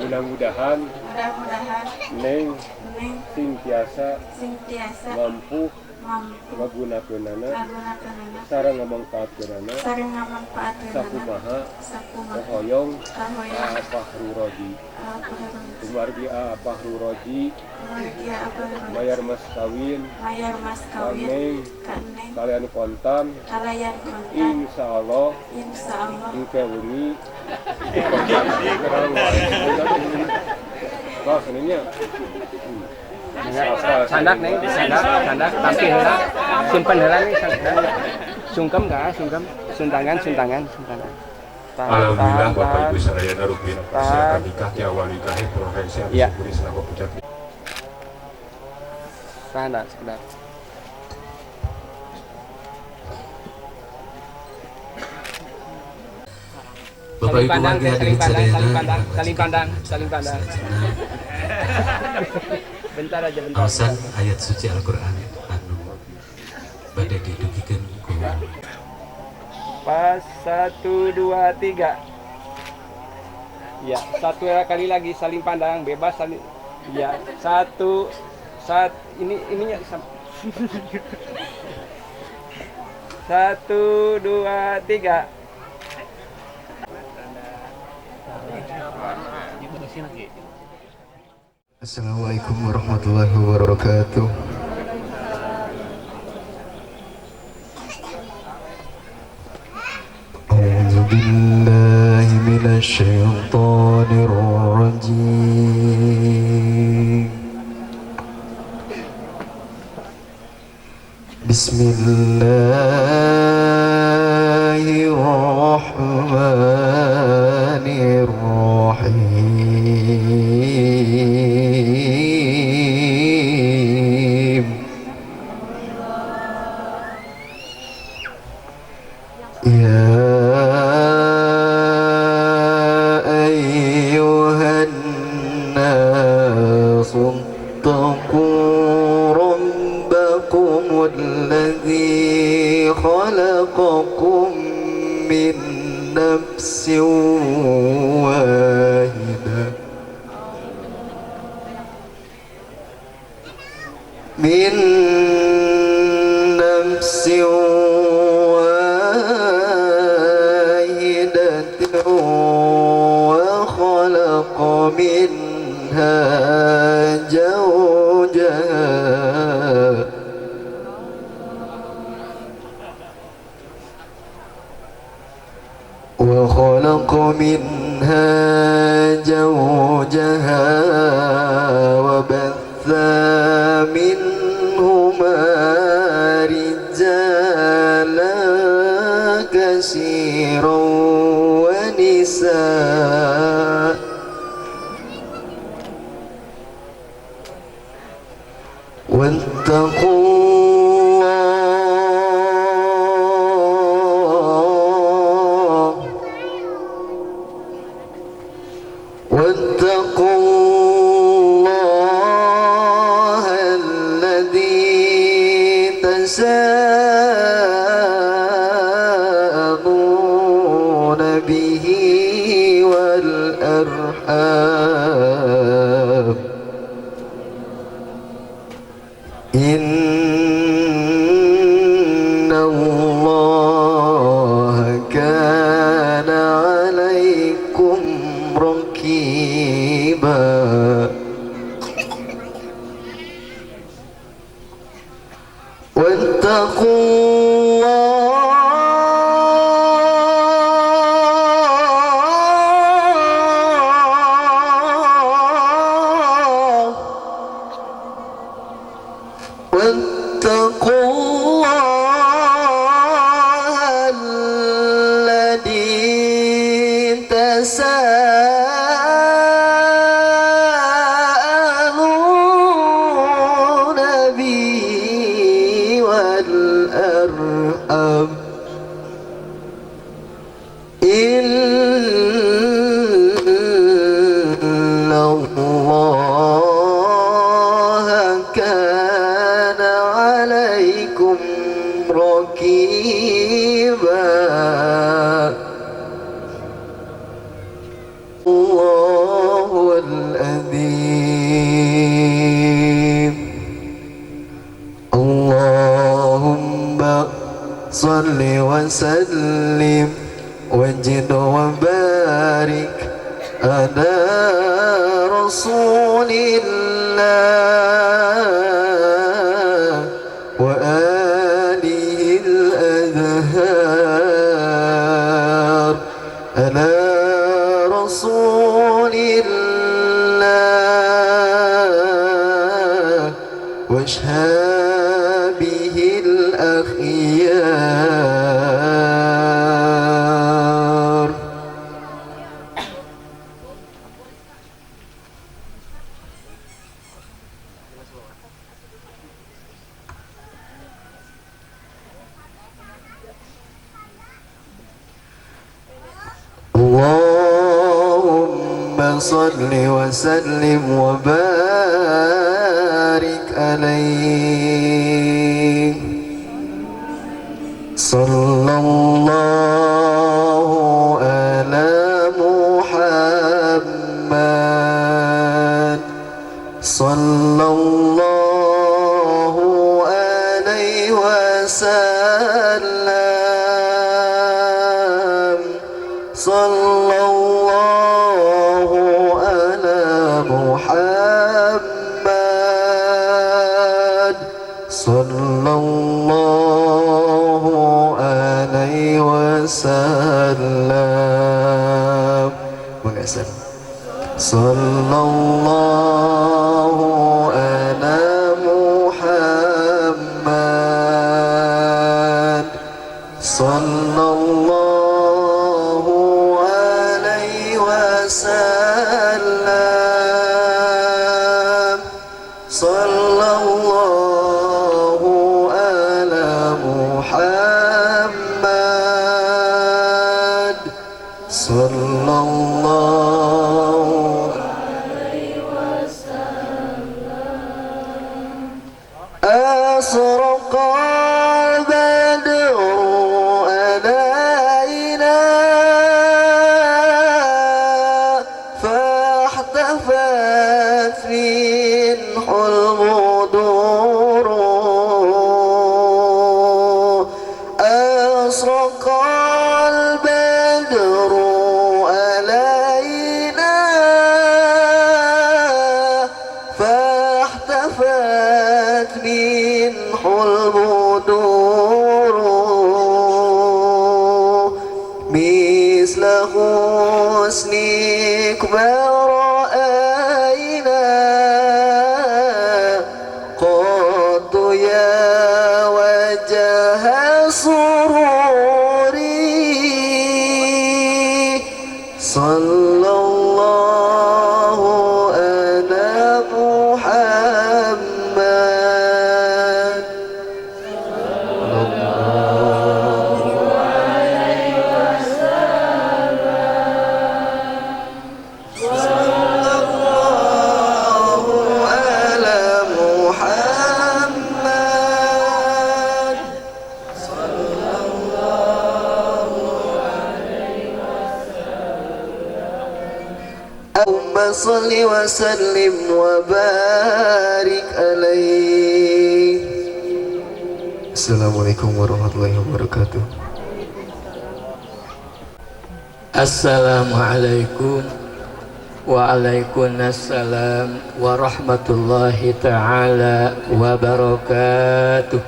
Mudah-mudahan. Mudah-mudahan. Neng. Neng. Sing tiasa. Sing tiasa. Mampu. Mampu. Ngagunakeunana. Ngagunakeunana. Sareng ngamanfaatkeunana. Sareng ngamanfaatkeunana. Sakumaha. Sakumaha. Kahoyong. Kahoyong. Aa Fahru Roji. Kumargi Aa Fahru Roji. Bayar mas kawin. Bayar mas kawin. Neng. Ka Neng. Kalian kontan. Kalayan kontan. Insya Allah. Insya Allah. Engke wengi. Wah, seninya. Sandak Neng, sandak, sandak, tampi heula, simpen heula nih, sandak. Sungkem enggak, sungkem, suntangan, suntangan, suntangan. Alhamdulillah Bapak Ibu sadayana rupina persiapan nikah ti awal nikahe profesi Ya. syukuri selaku pucat. Tahan, sekedar. Bapak Ibu warga hadirin saling pandang, sadayana, saling pandang, saling pandang, saling pandang. Bentar aja, bentar. Awasan ayat suci Al-Qur'an anu bade didugikeun ku Pas 1 2 3. Ya, satu kali lagi saling pandang, bebas saling. Ya, satu saat ini ininya 1 2 3. Assalamualaikum warahmatullahi wabarakatuh. A'udzu billahi minasy syaithanir rajim. Bismillahirrahmanirrahim. Ya ayyuhan nasu ittaqu rabbakumul ladzi khalaqakum min nafsin wahidah min nafsin wahidatin wa khalaqa minha zawjaha wa khalaqa minha zawjaha wa batha minhuma rijalan katsiran wa nisaa. واتقوا الله الذي تساءلون به والأرحام إن الله كان عليكم رقيبا. واتقوا الله واتقوا الله الذي تساءلون به والأرحام وسلم وجد وبارك على رسول الله وآله الأذهار على رسول الله وأصحابه الأخيار. اللهم صل وسلم وبارك عليه. صلى الله على محمد صلى الله عليه وسلم صلى الله على محمد صلى الله عليه وسلم. صلى الله على محمد صلى الله عليه وسلم صلى الله على محمد صلى الله عليه وسلم. أسرق البدر علينا فاحتفت منه الغدور أسرق البدر علينا فاحتفت منه البدور مثل حسنك ما رأينا قد يا وجه سروري. صلى الله على محمد صلى الله عليه وسلم صلى الله على محمد صلى الله عليه وسلم. اللهم صل وسلم وبارك عليه. Assalamualaikum warahmatullahi wabarakatuh. Assalamualaikum. Waalaikumsalam warahmatullahi ta'ala wabarakatuh.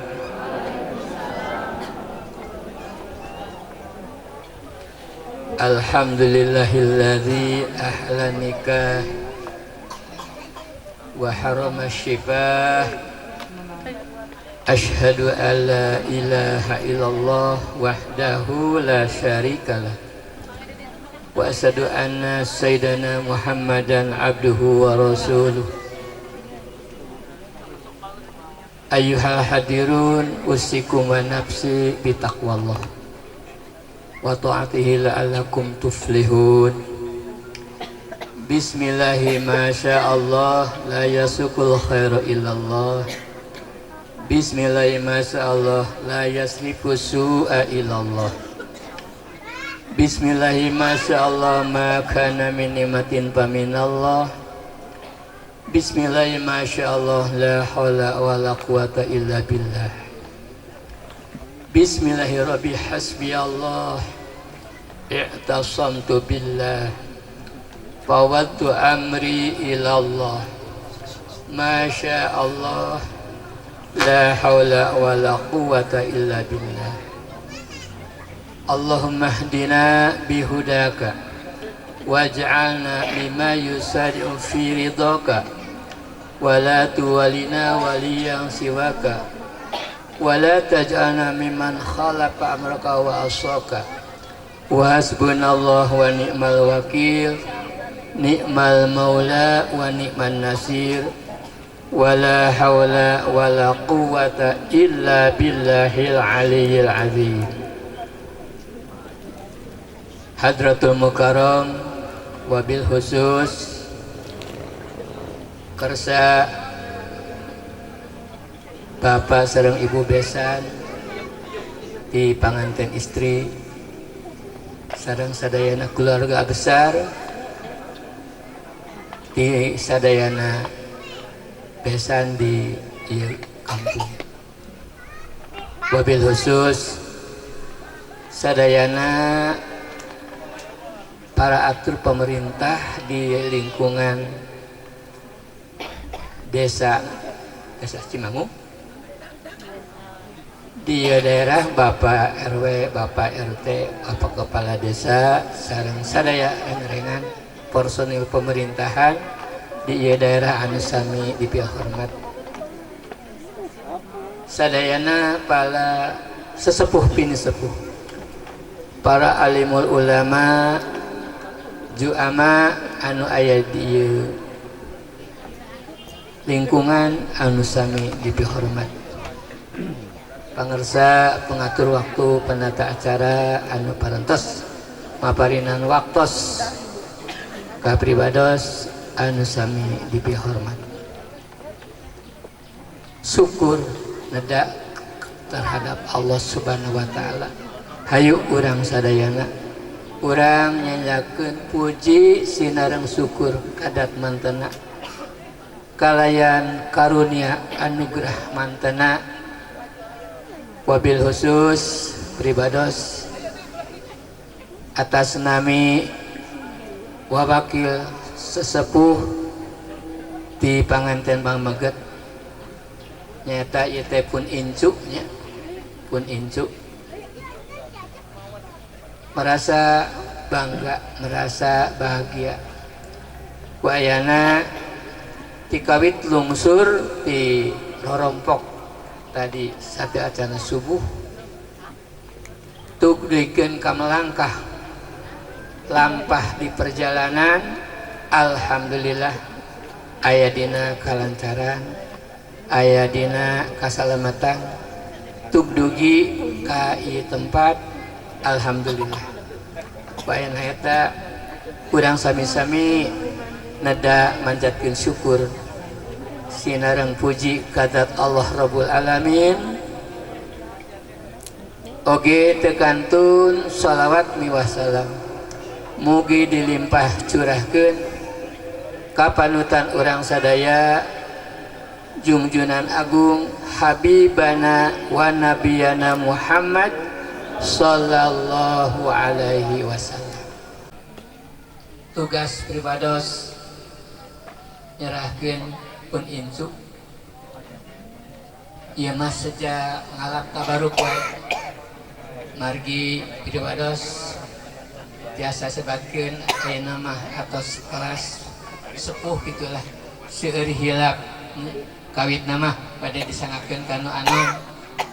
Alhamdulillahilladzi ahla nikah wa harama syifah. Ashhadu an la ilaha illallah wahdahu la syarikalah wa asyhadu anna sayyidana Muhammadan abduhu wa rasuluh. Ayyuhal hadirun, usikum wa nafsi bitaqwallah wa ta'atihi la'allakum tuflihun. Bismillahi ma sya'allah la yasukul khairu illallah. Bismillahi ma sya'allah la yasrifu su'a illallah. Bismillahi ma sya'allah ma kana min ni'matin faminallah. Bismillahi ma sya'allah la haula wa la quwata illa billah. Bismillahirrahmanirrahim. Hasbiyallah, i'tasamtu billah, fawwadtu amri ilallah, ma Allah, la haula wa la quwwata illa billah. Allahumma hdina bihudaka waj'alna mimma yusari'u fi ridhaka wa la tuwalina waliyan siwaka wa la taj'alna mimman khalaqa amraka wa asaka. Wa hasbunallah wa ni'mal wakil, ni'mal maula wa ni'man nasir, wa la hawla wa la quwwata illa billahil aliyyil azim. Hadratul Mukarram wabil khusus kersa bapak sareng ibu besan di panganten istri sareng sadayana keluarga besar di sadayana besan di ieu kampung, wabil khusus sadayana para aktor pemerintah di lingkungan desa desa Cimanggung di daerah Bapak RW, Bapak RT, Bapak Kepala Desa, sareng sadaya reng-rengan personil pemerintahan di daerah anu sami dipihormat. Sadayana para sesepuh pinisepuh, para alimul ulama, juama anu aya di lingkungan anu sami dipihormat. Pangersa pengatur waktu penata acara anu parantos maparinan waktos kapribados anu sami dipihormat. Syukur neda terhadap Allah Subhanahu wa taala. Hayu urang sadayana urang nyanyakeun puji sinareng syukur kadat mantena kalayan karunia anugerah mantena, wabil khusus pribados atas nami wawakil sesepuh di panganten Pangmeget nyata ieu teh pun incu nya, pun incu merasa bangga, merasa bahagia ku ayana tikawit lungsur di rorompok tadi sate acana subuh tuk duikeun ka melangkah lampah di perjalanan. Alhamdulillah aya dina kalancaran, aya dina kasalamatan, tuk dugi ka ieu tempat. Alhamdulillah bayan eta urang sami-sami neda manjatkeun syukur sinareng puji kadat Allah Rabbul Alamin. Oge tekantun sholawat miwah salam mugi dilimpah curahkeun ka panutan urang sadaya jungjunan agung Habibana wa Nabiyana Muhammad sallallahu alaihi wasallam. Tugas pribados nyerahkeun pun incu ieu mah seja ngalap tabaruk wae margi pribados tiasa sebatkeun ayeuna mah atos kelas sepuh gitulah seueur hilap kawitna mah bade disangakeun ka nu anu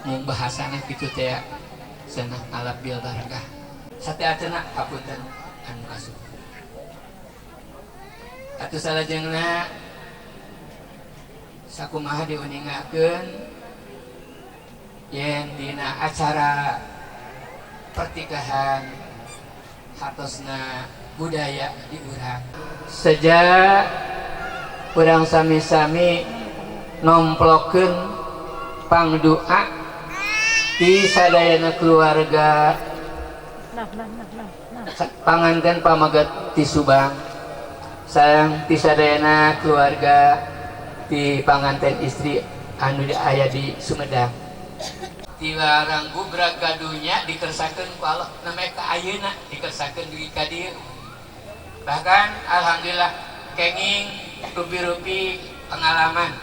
mung bahasana kitu teh cenah ngalap bil barakah sateaceuna hapunten anu asup atuh salajengna sakumaha diuningakeun yen dina acara pertikahan hartosna budaya di urang sejak urang sami-sami nomplokeun pangdoa di sadayana keluarga panganten pamaget di Subang sareng di sadayana keluarga di panganten istri anu aya di Sumedang. Dilarang gubrak gadunya dikersakeun ku Allah namanya ka ayeuna dikersakeun dugi ka dieu. Bahkan alhamdulillah kenging rupi-rupi pengalaman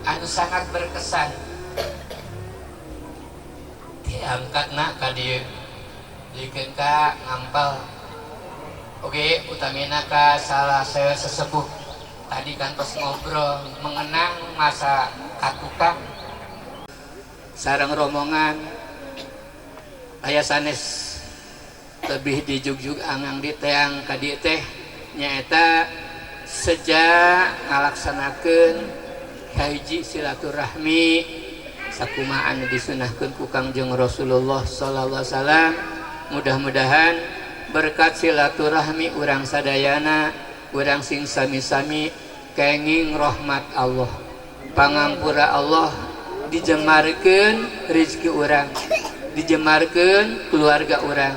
anu sangat berkesan. Diangkatna ka dieu. Dikeun ka ngampel. Oke, utamina ka salah saya sesepuh. Tadi kantos ngobrol mengenang masa katukang sareng rombongan aya sanes lebih dijugjug angang di teang ka dieu teh nyaeta sejak ngalaksanakeun hiji silaturahmi sakumaha anu disunahkeun ku Kangjeng Rasulullah sallallahu alaihi wasallam. Mudah-mudahan berkat silaturahmi urang sadayana urang sing sami-sami kenging rahmat Allah, pangampura Allah, dijemarkeun rezeki urang, dijemarkeun keluarga urang,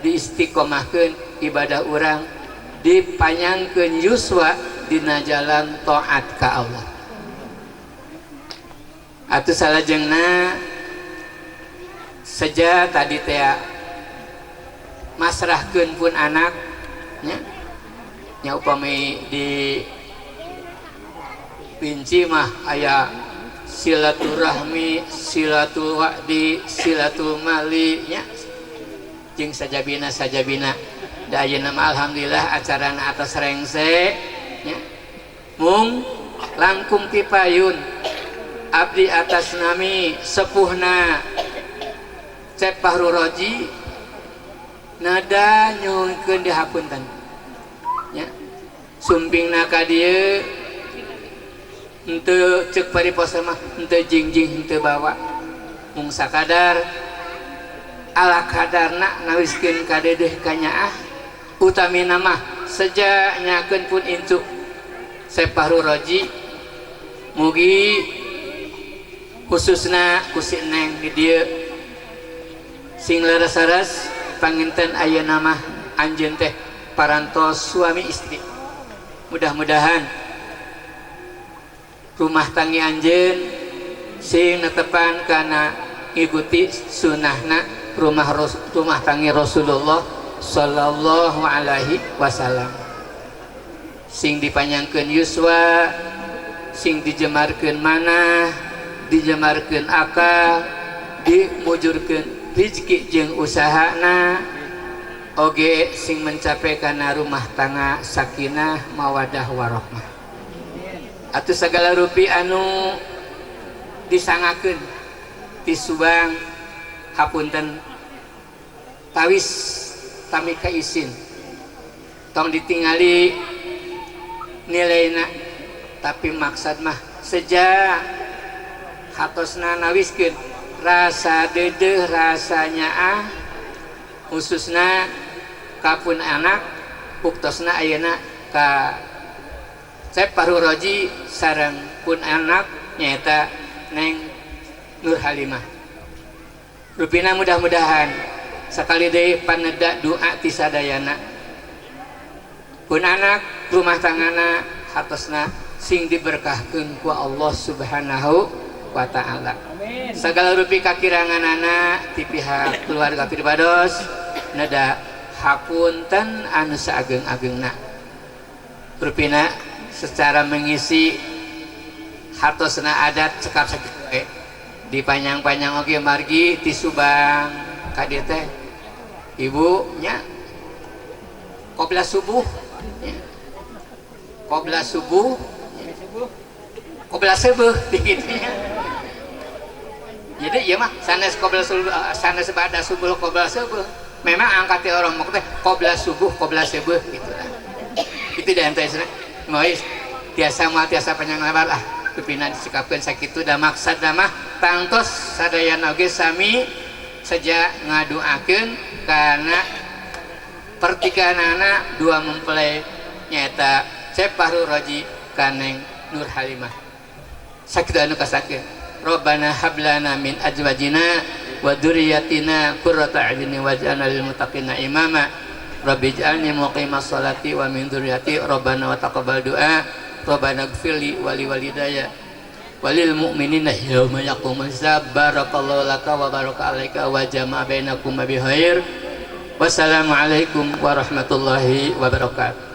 diistiqomahkeun ibadah urang, dipanyangkeun yuswa dina jalan taat ka Allah. Atuh salajengna seja tadi teh masrahkeun pun anak nya, nya upami di pinci mah aya silaturahmi, silatul wa'di, silatul mali nya jeung sajabina-sajabina. Da ayeuna mah alhamdulillah acarana atas rengse nya. Mung langkung pipayun abdi atas nami sepuhna Cep Fahruroji nada nyuhunkeun dihapunten nya. Sumpingna ka dieu henteu ceuk pariposa mah henteu jingjing henteu bawa, mung sakadar ala kadarna nawiskeun ka dedeh ka nyaah, utamina mah seja nyakeun pun incu Syekh Fahruroji mugi khususna ku si Neng di dieu sing leres-leres panginten ayeuna mah anjeun teh parantos suami istri. Mudah-mudahan rumah tangga anjeun sing netepan kana ngikuti sunahna rumah tangga Rasulullah sallallahu alaihi wasallam. Sing dipanjangkeun yuswa, sing dijemarkeun manah, dijemarkeun akal, dimujurkeun rezeki jeung usahana, oge sing mencapai kana rumah tangga sakinah mawadah warohmah. Atuh sagala rupi anu disangakeun ti Subang hapunten tawis tami kaisin tong ditingali nilaina, tapi maksad mah sejak hatosna nawiskeun rasa dedeh rasa nyaah khususna kapun anak buktosna ayeuna ka Cep Fahruroji sareng pun anak nyaeta Neng Nur Halimah. Rupina mudah-mudahan sakali deui paneda doa ti sadayana pun anak rumah tangana hatosna sing diberkahkeun ku Allah Subhanahu wa ta'ala. Segala rupi kakiranganana ti pihak keluarga pribados neda hapunten anu saageng-agengna. Rupina secara mengisi hatosna adat cekap sakitu dipanjang-panjang oge margi ti Subang ka dieu teh ibu nya qobla subuh nya, qobla subuh qobla subuh gitu nya. Jadi ieu mah sanes qobla subuh, sanes ba'da subuh qobla subuh. Memang angkat orang mah teh qobla subuh qobla subuh gitu lah. Itu di antaranya mois tiasa mah tiasa panjang lebar lah. Pipina disikapkeun sakitu da maksad mah tangtos sadayana oge sami sejak ngadoakeun kana pertikahanana dua mempelai nyaeta Cep Fahruroji ka Neng Nur Halimah. Sakitu anu kasakeun. Rabbana hablana min azwajina wa dzurriyyatina qurrata a'yunin waj'alna lil muttaqina imama. Rabbi ij'alni muqimas sholati wa min dzurriyyati rabbana wa taqabbal du'a. Rabbana ighfirli wa li walidayya. Walil mu'minina yauma yaqumul hisab. Barakallahu laka wa baraka alaika wa jama'a bainakum bi khair. Wassalamualaikum warahmatullahi wabarakatuh.